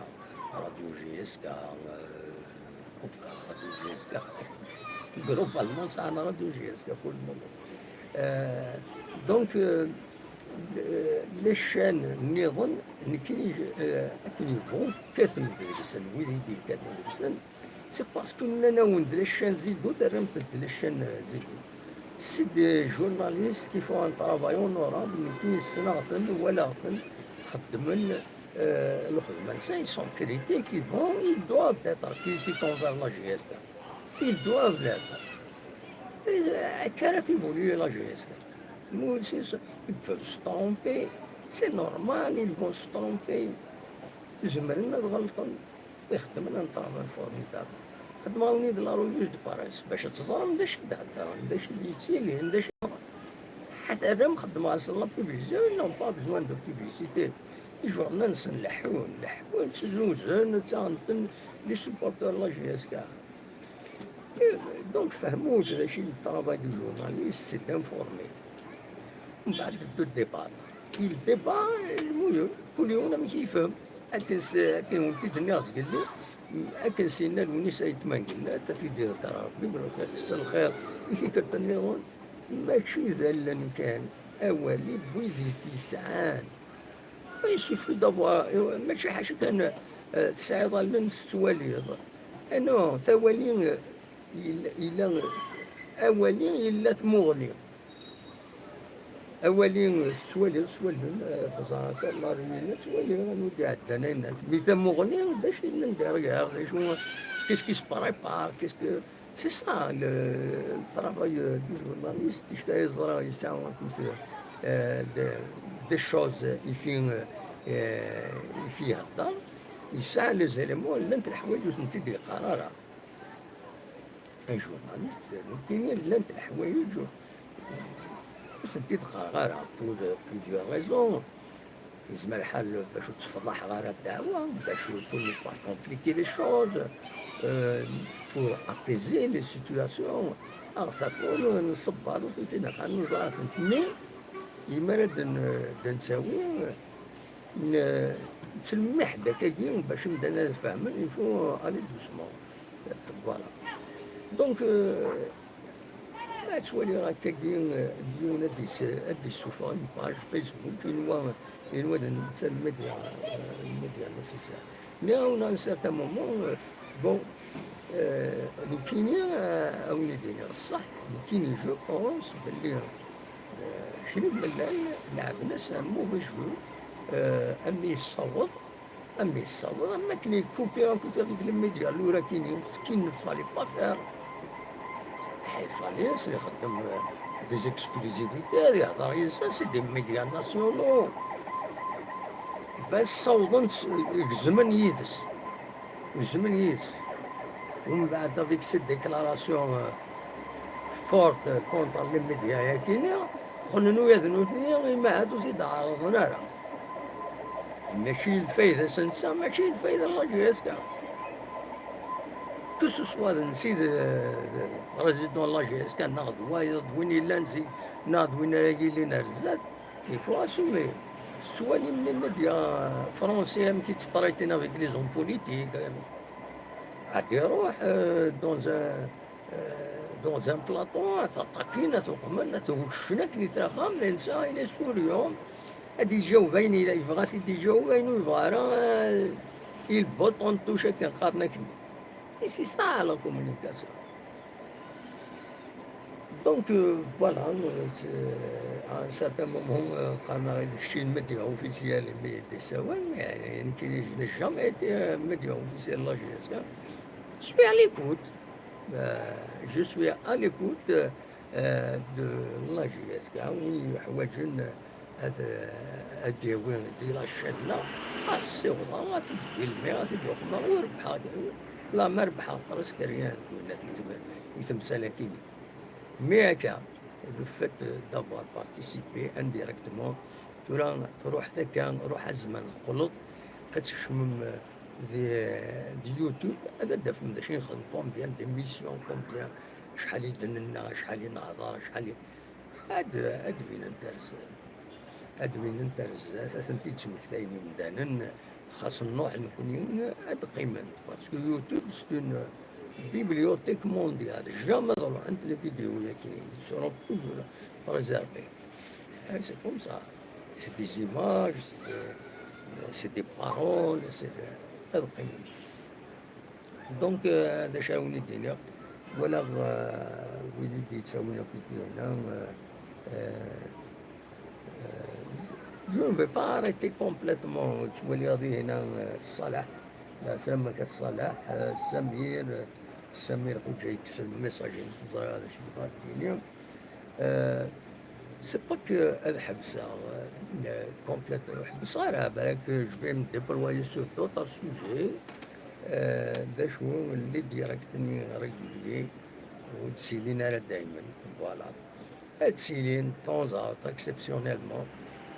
Radio J S K, euh, Radio J S K. Globalement, sɛan Radio J S K, pour le moment. Euh, donc, euh, euh, les chaînes nniḍen, nekkini, euh, akken yebɣu, kkaten-d deg-sen, wid i d-yekkaten deg-sen, c'est parce que nnan-awen-d les chaînes Zigo, terram-tent-id les chaînes, euh, Zigo. C'est des journalistes qui font un travail honorable, nekkini ssneɣ-ten, walaɣ-ten, xeddmen, euh, lxedma-nsen, ils sont critiques, ils vont, ils doivent être critiques envers la J S K. Ils doivent l'être. Euh, akka ara t-évoluer la J S K. Nous aussi, ils peuvent se tromper, c'est normal, ils vont se tromper. Zemren ad ɣelṭen. Ixeddmen un travail formidable. Xedmeɣ-awen-id la revue de presse bac ad teẓrem d acu i d-heddren, d acu i d-yettilin, d acu. Ḥaderem, xedmeɣ-asen la publicité, ils n'ont pas besoin de publicité. Ijernan-nsen leḥḥun, leḥḥun, ttzuzen, ttaɣen-ten les supporters de la J S K. Et donc, fehmut d acu i le travail du journaliste, c'est d'informer. Mbeɛd de débattre. Il débat, المهم, kul yiwen amek yefhem. Akken s-, akken wen-t-id-nniɣ zgelli, akken s-yenna Lewnis Ayt Mengellat, ad t-id-iḍegger Rebbi, belxir, s lxir i tikkelt nniḍen, mačči d allen kan, awal i wid i t-yesɛan. Il suffit d'avoir, mačči ḥaca kan, euh, tesɛiḍ allen tettwaliḍ. Ah non, tawali, euh, yella, yella, awali yella tmuɣli. Awali tettwaliḍ s wallen, eh, teẓra kan la réalité, tettwaliḍ anwa i d-iɛeddan ayen. Mi tamuɣli, d acu yellan derrière, d acu, qu'est-ce qui se prépare, qu'est-ce que, c'est ça le, le travail, euh, du journaliste, ticki yeẓra yesɛa akud, euh, de, des choses i fi, euh, i fi ihedder, yesɛa les éléments, llant leḥwayeǧ ur tent-id-yeqqar ara. Un journaliste, nekkini llant leḥwayeǧ ur ur tent-id-qqareɣ ara, pour, euh, plusieurs raisons. Yezmer lḥal bac ur ttfeḍḥeɣ ara ddeɛwa, bac ur, pour ne pas compliquer les choses, euh, pour apaiser les situations. Aɣ tafun, nṣebber, ur tent-id-neqqar, neẓra-tent. Mais, imi ara d-n-, d-nettawi, n-, nettlemmiḥ-d akkagi bac imdanen ad fehmen, il faut aller doucement. Voilà. Donc, euh, ma ttwaliɣ akkagi, euh, yiwen ad d-is-, ad d-issufeɣ une page Facebook, yenwa, yenwa d netta le média, euh, le média nécessaire. Nniɣ-awen à un certain moment, euh, bon, Nekkini, eh, a wen-d-iniɣ ṣṣeḥ, nekkini, je pense belli, eh, Crib Mellal leɛben-as un mauvais jeu, eh, am yessaweḍ, am yessaweḍ, am akken yekupi akked avec les médias, lura kini, ce qu'il ne fallait pas faire. Il fallait, c'est ixeddem, eh, des exclusivités, ad ihder yid-sen, c'est des médias nationaux. Bas ssawḍen-t, gezmen yid-s. Gezmen yid-s. Umbeɛd, avec cette déclaration, euh, forte contre les médias-agi-nni, qqlen ula d nutni, imi ahat ur t-id-ɛerrḍen ara. Mačči lfayda-s netta, mačči lfayda n la J S K. Que ce soit d netta i d, d président n la J S K, neɣ d wayeḍ, d win yellan zik, neɣ d win ara yilin ar zdat, il faut assumer. Tettwalim les médias français amek i tttraiten avec les hommes politiques, amek. Ad iruḥ, euh, dans un, euh, dans un plateau, ad t-aṭakin, ad t-uqmen, ad t-weccen akken i tlaq, mais netta, il est souriant. Ad iǧaweb ayen yella yebɣa, ad t-id-iǧaweb ayen ur yebɣa ara, euh, il botte en touche akken qqaren akken. Et c'est ça la communication. Donc, euh, voilà, euh, à un certain moment, euh, quand on a réfléchi le média officiel, mais des savants, mais, euh, qui n'est jamais été un média officiel, la J S K. Je suis à l'écoute. Euh, je suis à l'écoute, euh, de la J S K, win yeḥwaǧen ad, ad d-yawi di la chaîne-a, ad ssiwḍeɣ, ad t-id-filmiɣ, ad t-id-uqmeɣ, ur rebbḥeɣ, la ma rebbḥeɣ presque rien, d winat i tem-, i temsal-agi. Mais akka, le fait d'avoir participé indirectement, tura ruḥet akka, ruḥ a zzman teqqleḍ, ad tkecmem di, di YouTube, ad d-tafem d acu i nexdem, combien d'émissions, combien, acḥal i d-nenna, acḥal i nehḍer, acḥal i, ad, ad d-binent ar zdat. Ad d-binent ar zdat, ad tent-id-smektayen yimdanen, xas nruḥ nekni, ad d-qqiment. Parce que YouTube, c'est une bibliothèque mondiale. Jamais ad ruḥent les vidéos-agi, ils seront toujours préservés. Eh, c'est comme ça. C'est des images, c'est des, c'est des paroles, c'est des, ad qqiment. Donc, euh, d acu ara wen-id-iniɣ, walaɣ, euh, wid i d-yettawin akk deg-nneɣ, euh, euh, euh, je ne vais pas arrêter complètement. Ttwaliɣ dihin, euh, Ṣṣaleḥ, la semaine Ṣṣaleḥ, euh, Samir, euh, Samir Ḥuǧa yekkes lmessage, ur ẓriɣ ara d acu yebɣa ad d-yini. Euh, c'est pas que ad ḥebseɣ, euh, complètement, ḥebseɣ ara, balak je vais me déployer sur d'autres sujets, euh, d acu, les directs-nni réguliers, ur ttilin ara daymen, voilà. Ad ttilin, de temps à autre, exceptionnellement,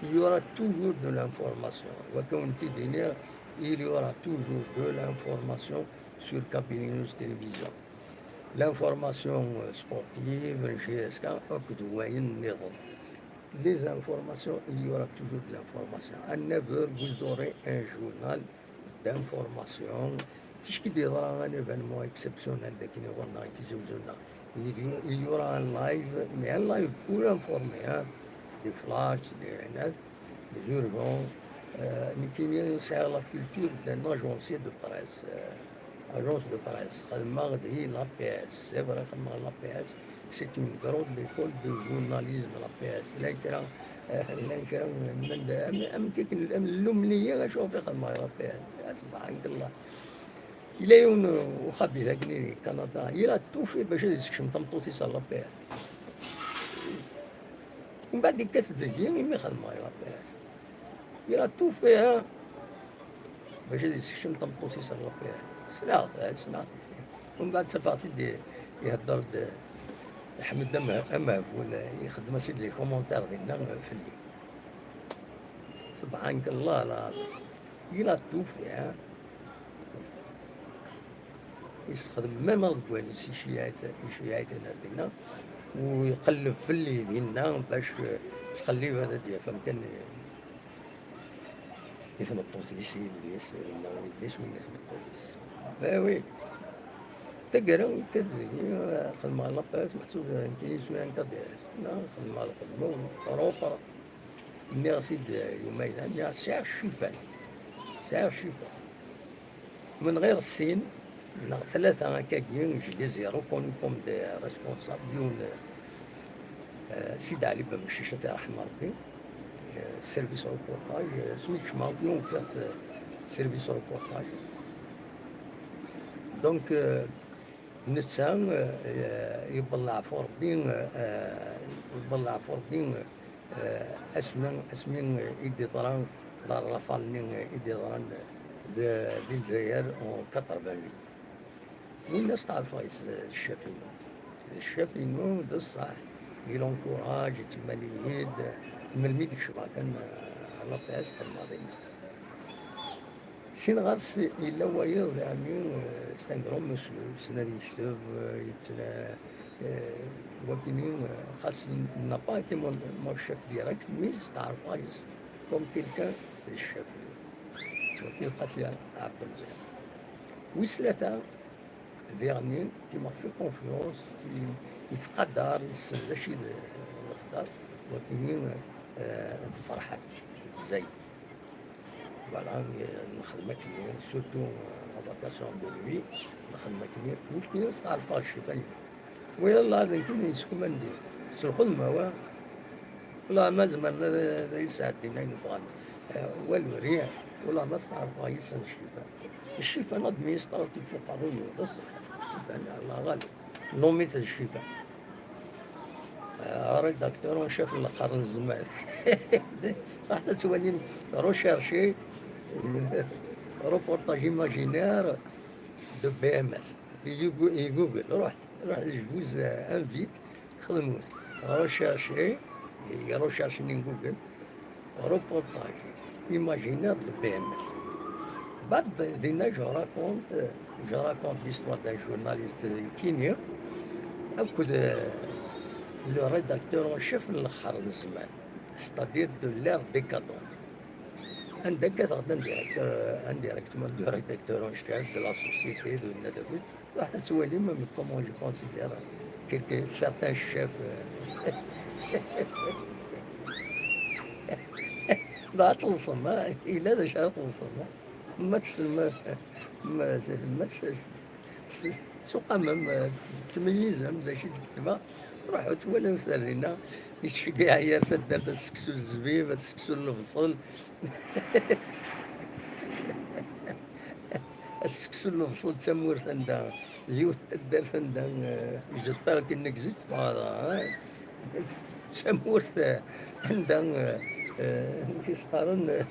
il y aura toujours de l'information. Wagi wen-t-id-iniɣ, il y aura toujours de l'information sur Kabylie News Télévision. L'information, euh, sportive, J S K, akked wayen nniḍen. Les informations, il y aura toujours de l'information. À neuf heures, vous aurez un journal d'information. Ticki d-yeḍra un événement exceptionnel d akken iɣur-nneɣ i Tizi Uzzu-nneɣ. Il y, il y aura un live, mais un live pour informer, hein. C'est des flashs, c'est des, des urgences. Euh, nekkini sɛiɣ la culture d'un agencier de presse. Euh, Agence de presse, xedmeɣ di l'A P S. C'est vrai, xedmeɣ l'A P S. C'est une grande école de journalisme, l'A P S. Llan kra, eh, llan kra n, n, am, am, kik-, am lumniya, acu ɣef i xedmeɣ l'A P S? Subhanallah. Yella yiwen uxabit akken di Kanada, il a tout fait bac ad yessekcem tameṭṭut-is ar l'A P S. Mbeɛd yekkat deg-i imi xedmeɣ l'A P S. Il a tout fait, hein. Bac ad yessekcem tameṭṭut-is ar l'A P S. Sliɣ-t, sliɣ-t. Umbeɛd ttafeɣ-t-id ihedder-d Ḥmed Ameh-, Amehbul, ixeddem-as-id les commentaires dinna fell-i. Subhanallah, la, il a tout fait, hein. Yessexdem même aḍeggal-is, iceyyeɛ-it, iceyyeɛ-iten ar dinna, u iqelleb fell-i dinna bac, eh, ttqellib ad d-yaf amkan i, i tmeṭṭut-is, i yelli-s, winna yelli-s, winna tmeṭṭut-is. Ben oui. Taggara, yekkat deg-i, eh, xedmeɣ l'A P S, meḥsub d nekkini yeswi N K D S. Neɣ xedmeɣ lxedma-w propre. Nniɣ-t-id, eh, yumayna, nniɣ sɛiɣ ccifan. Sɛiɣ ccifan. من غير السين، Neɣ tlata akkagi, je les ai reconnus comme des responsables, yiwen, euh, Sidi Ɛli Ben Meccic, ad t-yerḥem Rebbi, euh, service reportage, euh, asmi kecmeɣ akk yiwen, ufiɣ-t, euh, service reportage. Donc, euh, netta, euh, yewweḍ leɛfu Rebbi, euh, yewweḍ leɛfu Rebbi, euh, asmi, asmi i d-yeḍra, d rrafal-nni i d-yeḍran d, di Lezzayer en quatre-vingt-huit. Winna steɛrfeɣ yes-s d ccaf-inu. D ccaf-inu, d ṣṣeḥ. Il encourage, yettemlili-yi-d, melmi d-kecmeɣ kan, euh, à l'A P S, xedmeɣ dinna. Sin ɣer-s yella wayeḍ, yeɛni, euh, c'est un grand monsieur, yessen ad yekteb, euh, yettla-, euh, wakini, euh, xas il n'a pas été mon, mon chef direct, mais steɛrfeɣ yes-s comme quelqu'un d ccaf. Waki Qasi Ɛebdelmeẓyan. Wis tlata, diɣenni, qui m'a fait confiance, qui yettqadar, yessen d acu i d lextar, wakini, euh, d Ferḥat Zayd. Voilà, euh, nexdem akken, surtout, euh, la vacation de nuit, nexdem akken, wiki steɛrfeɣ ccita-nni. Wiyaḍ lɛad nekkini yeskuman di s lxedma wa. Wala ma zemren ad, ad yesɛeddin ayen bɣan. Eh, walu rien. Wala ma steɛrfeɣ yes-sen ccifan. Ccifan administratif f uqerruy-iw, d ṣṣeḥ. Ccifan, Allah ɣalib. Nommé-t ccifan. Eh, rédacteur en chef n lqern n zzman. Raḥet ad twalim recherche, reportage imaginaire de B M S. I Google, ruḥ, ruḥ, je vous invite. Xedmet recherche, recherche n Google, reportage imaginaire de B M S. Bad dinna, je raconte, je raconte l'histoire d'un journaliste kényan, akked, euh, le rédacteur en chef n lexxer n zzman, c'est-à-dire de l'ère décadente. Anda kkateɣ-d un directeur, un directeur, de rédacteur en chef de la société de Nadawit. Ruḥet ad twalim comment je considère quelques, certains chefs, euh. Dɣa ad tḍelsem, ha? Yella d acu ara tḍelsem, ha? Ma tt-, ma, ma, ma tt-, s-, tuqamem, euh, tmeyyizem d acu i d-ketbeɣ, ruḥet twalim ar dinna, yettceggiɛ yir taddart, ad seksu zzbib, ad seksu lebṣel. Seksu n lebṣel d tamurt anda, d yiwet n taddart anda, euh, j'espère qu'il n'existe pas, hein. D tamurt, euh, anda, euh, euh, amek i s-qqaren, euh,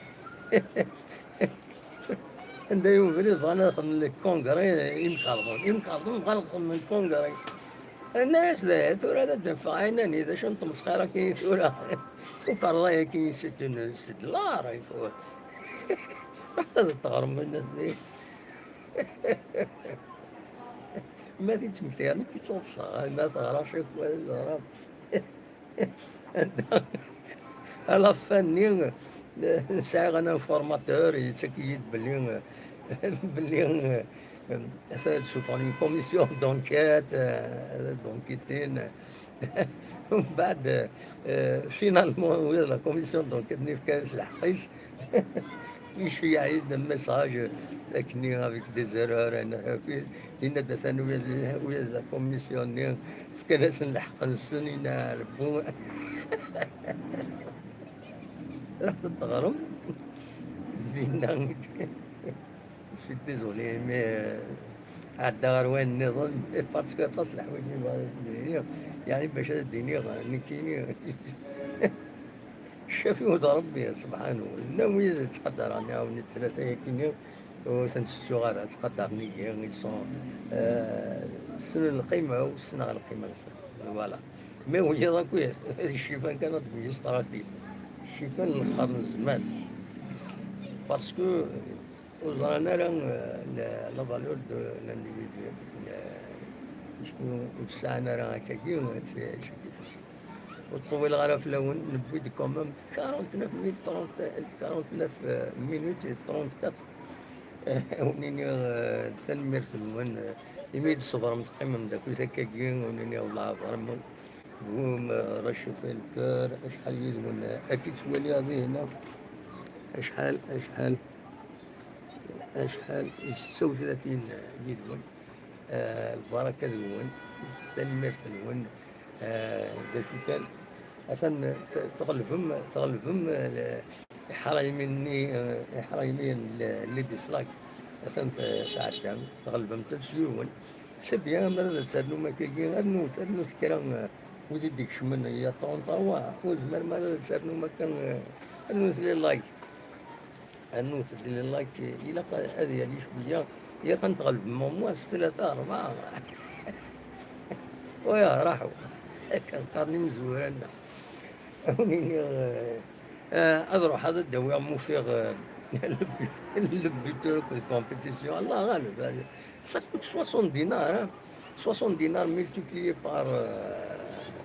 anda i ubrid bɣan ad xedmen le congrès, euh, imkerḍen. Imkerḍen bɣan ad xedmen le congrès. Nna-yas, d aya, tura ad d-neffeɣ ɛinani, d acu n tmesxir-agi tura? Tukerḍa-yagi, c'est une, c'est de l'art, il faut. Ruḥet ad teɣrem, a nna-s. Ma d-yettmektiɣ, nekk i tt-ḍseɣ, ma teɣra cakwa, teɣra. À la fin-nni, sɛiɣ un informateur, yettak-iyi-d belli, belli, atan ad d-ssuffɣen une commission d'enquête, euh, ad d-enquêtin. Mbeɛd, euh, finalement, wi la commission d'enquête-nni fkan-as lḥeqq-is. Iceyyeɛ-iyi-d un message, akken avec des erreurs, euh, dinna d atan wi, wi la commission-nni fkan-asen lḥeqq-nsen, ina rebbu. Ruḥet ad teɣrem dinna. Je suis désolé, mais, euh, ɛeddaɣ ɣer wayen nniḍen, parce que aṭas n leḥwayeǧ i bɣiɣ ad s-d-iniɣ, yeɛni bac ad d-iniɣ, euh, nekkini, ccaf-iw d Rebbi, subḥanu. Llan wid yettqadaren, iɛawen-it tlata-yagi-nni, ur ten-tettuɣ ara, ttqadaren-iyi, ils sont, euh, ssnen lqima-w, ssneɣ lqima-nsen. Voilà. Mais wiyaḍ akk, d ccifan kan ad d-yestradif. Ccifan n lqern n zzman. Parce que ur ẓran ara, euh, la, la valeur de l'individu. Euh, parce que ur tesɛan ara akkagi, c'est, c'est difficile. Ur ṭṭuwileɣ ara fell-awen, newwi-d quand même quarante-neuf mille, trente, quarante-neuf minutes et trente-quatre. Ur nini, euh, tanemmirt-nwen, euh, imi i d-tṣebrem, teqqimem d akkit akkagi, ur nini, wellah, vraiment, vous me réchauffez le cœur, acḥal yid-wen, euh, ad k-ttwaliɣ dihin, acḥal, acḥal, acḥal, setta u tlatin yid-wen. Eh, lbaraka deg-wen, tanemmirt-nwen. Eh, d acu kan, atan t-, tɣelbem, tɣelbem, eh, iḥraymiyen-nni, eh, iḥraymiyen n les dislikes, atan t-, tɛeddam, tɣelbem-ten s yiwen. C'est bien, ma ad ternum akkagi, rnut, rnut kra, eh, wid i d-ikecmen, il y a trente-trois, ur tezmirem ara ad ternum akka, eh, rnut les likes. Rnut les likes, ilaq ad yali cwiya, ilaq ad tɣelbem au moins s tlata, rebɛa. Waya, raḥu. Akken qqaren imezwura-nneɣ. Ad wen-iniɣ, eh, eh, ad ruḥeɣ ad d-awiɣ, ma ufiɣ, eh, le bu-, le buteur de compétition. Allah ghaleb. Ça coûte soixante dinars, hein. Soixante dinars multiplié par, euh,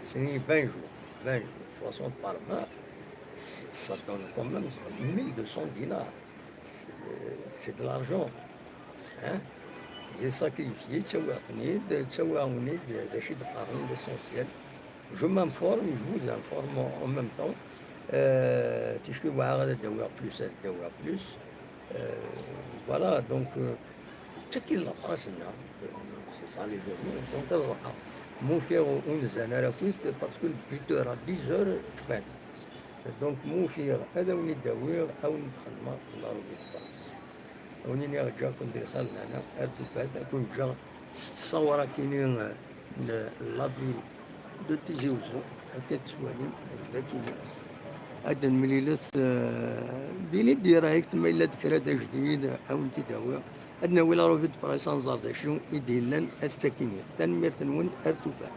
c'est vingt jours. Vingt jours, soixante par vingt, ça donne quand même mille deux cents dinars. C'est, c'est de l'argent. Hein? C'est ça qui, c'est ça, c'est ça, c'est ça, l'essentiel. Je m'informe, je vous informe en même temps. Euh, ticki waɛa ad d-awiɣ plus, ad d-awiɣ plus. Euh, voilà, donc, euh, d tagi i d la presse-nneɣ, euh, c'est ça les journaux. Donc, ad ruḥeɣ, ma ufiɣ ur nzan ara akk, parce que le buteur à dix heures kfan. Donc, ma ufiɣ, ad awen-id-awiɣ, ad awen-id-xedmeɣ la revue de presse. Ad awen-iniɣ ǧǧiɣ-ken di lxir n lehna, ar tufat, ad ken-ǧǧeɣ s ttṣawra-kini, euh, n la ville de Tizi Ouzou, akka tettwalim, d akini. Ad nemlilet, euh, dini direct, ma yella-d kra d ajdid, ad awen-t-id-awiɣ. Ad nawi la revue de presse, ad nẓer d acu i d-yellan ass-akini. Tanemmirt-nwen, ar tufat.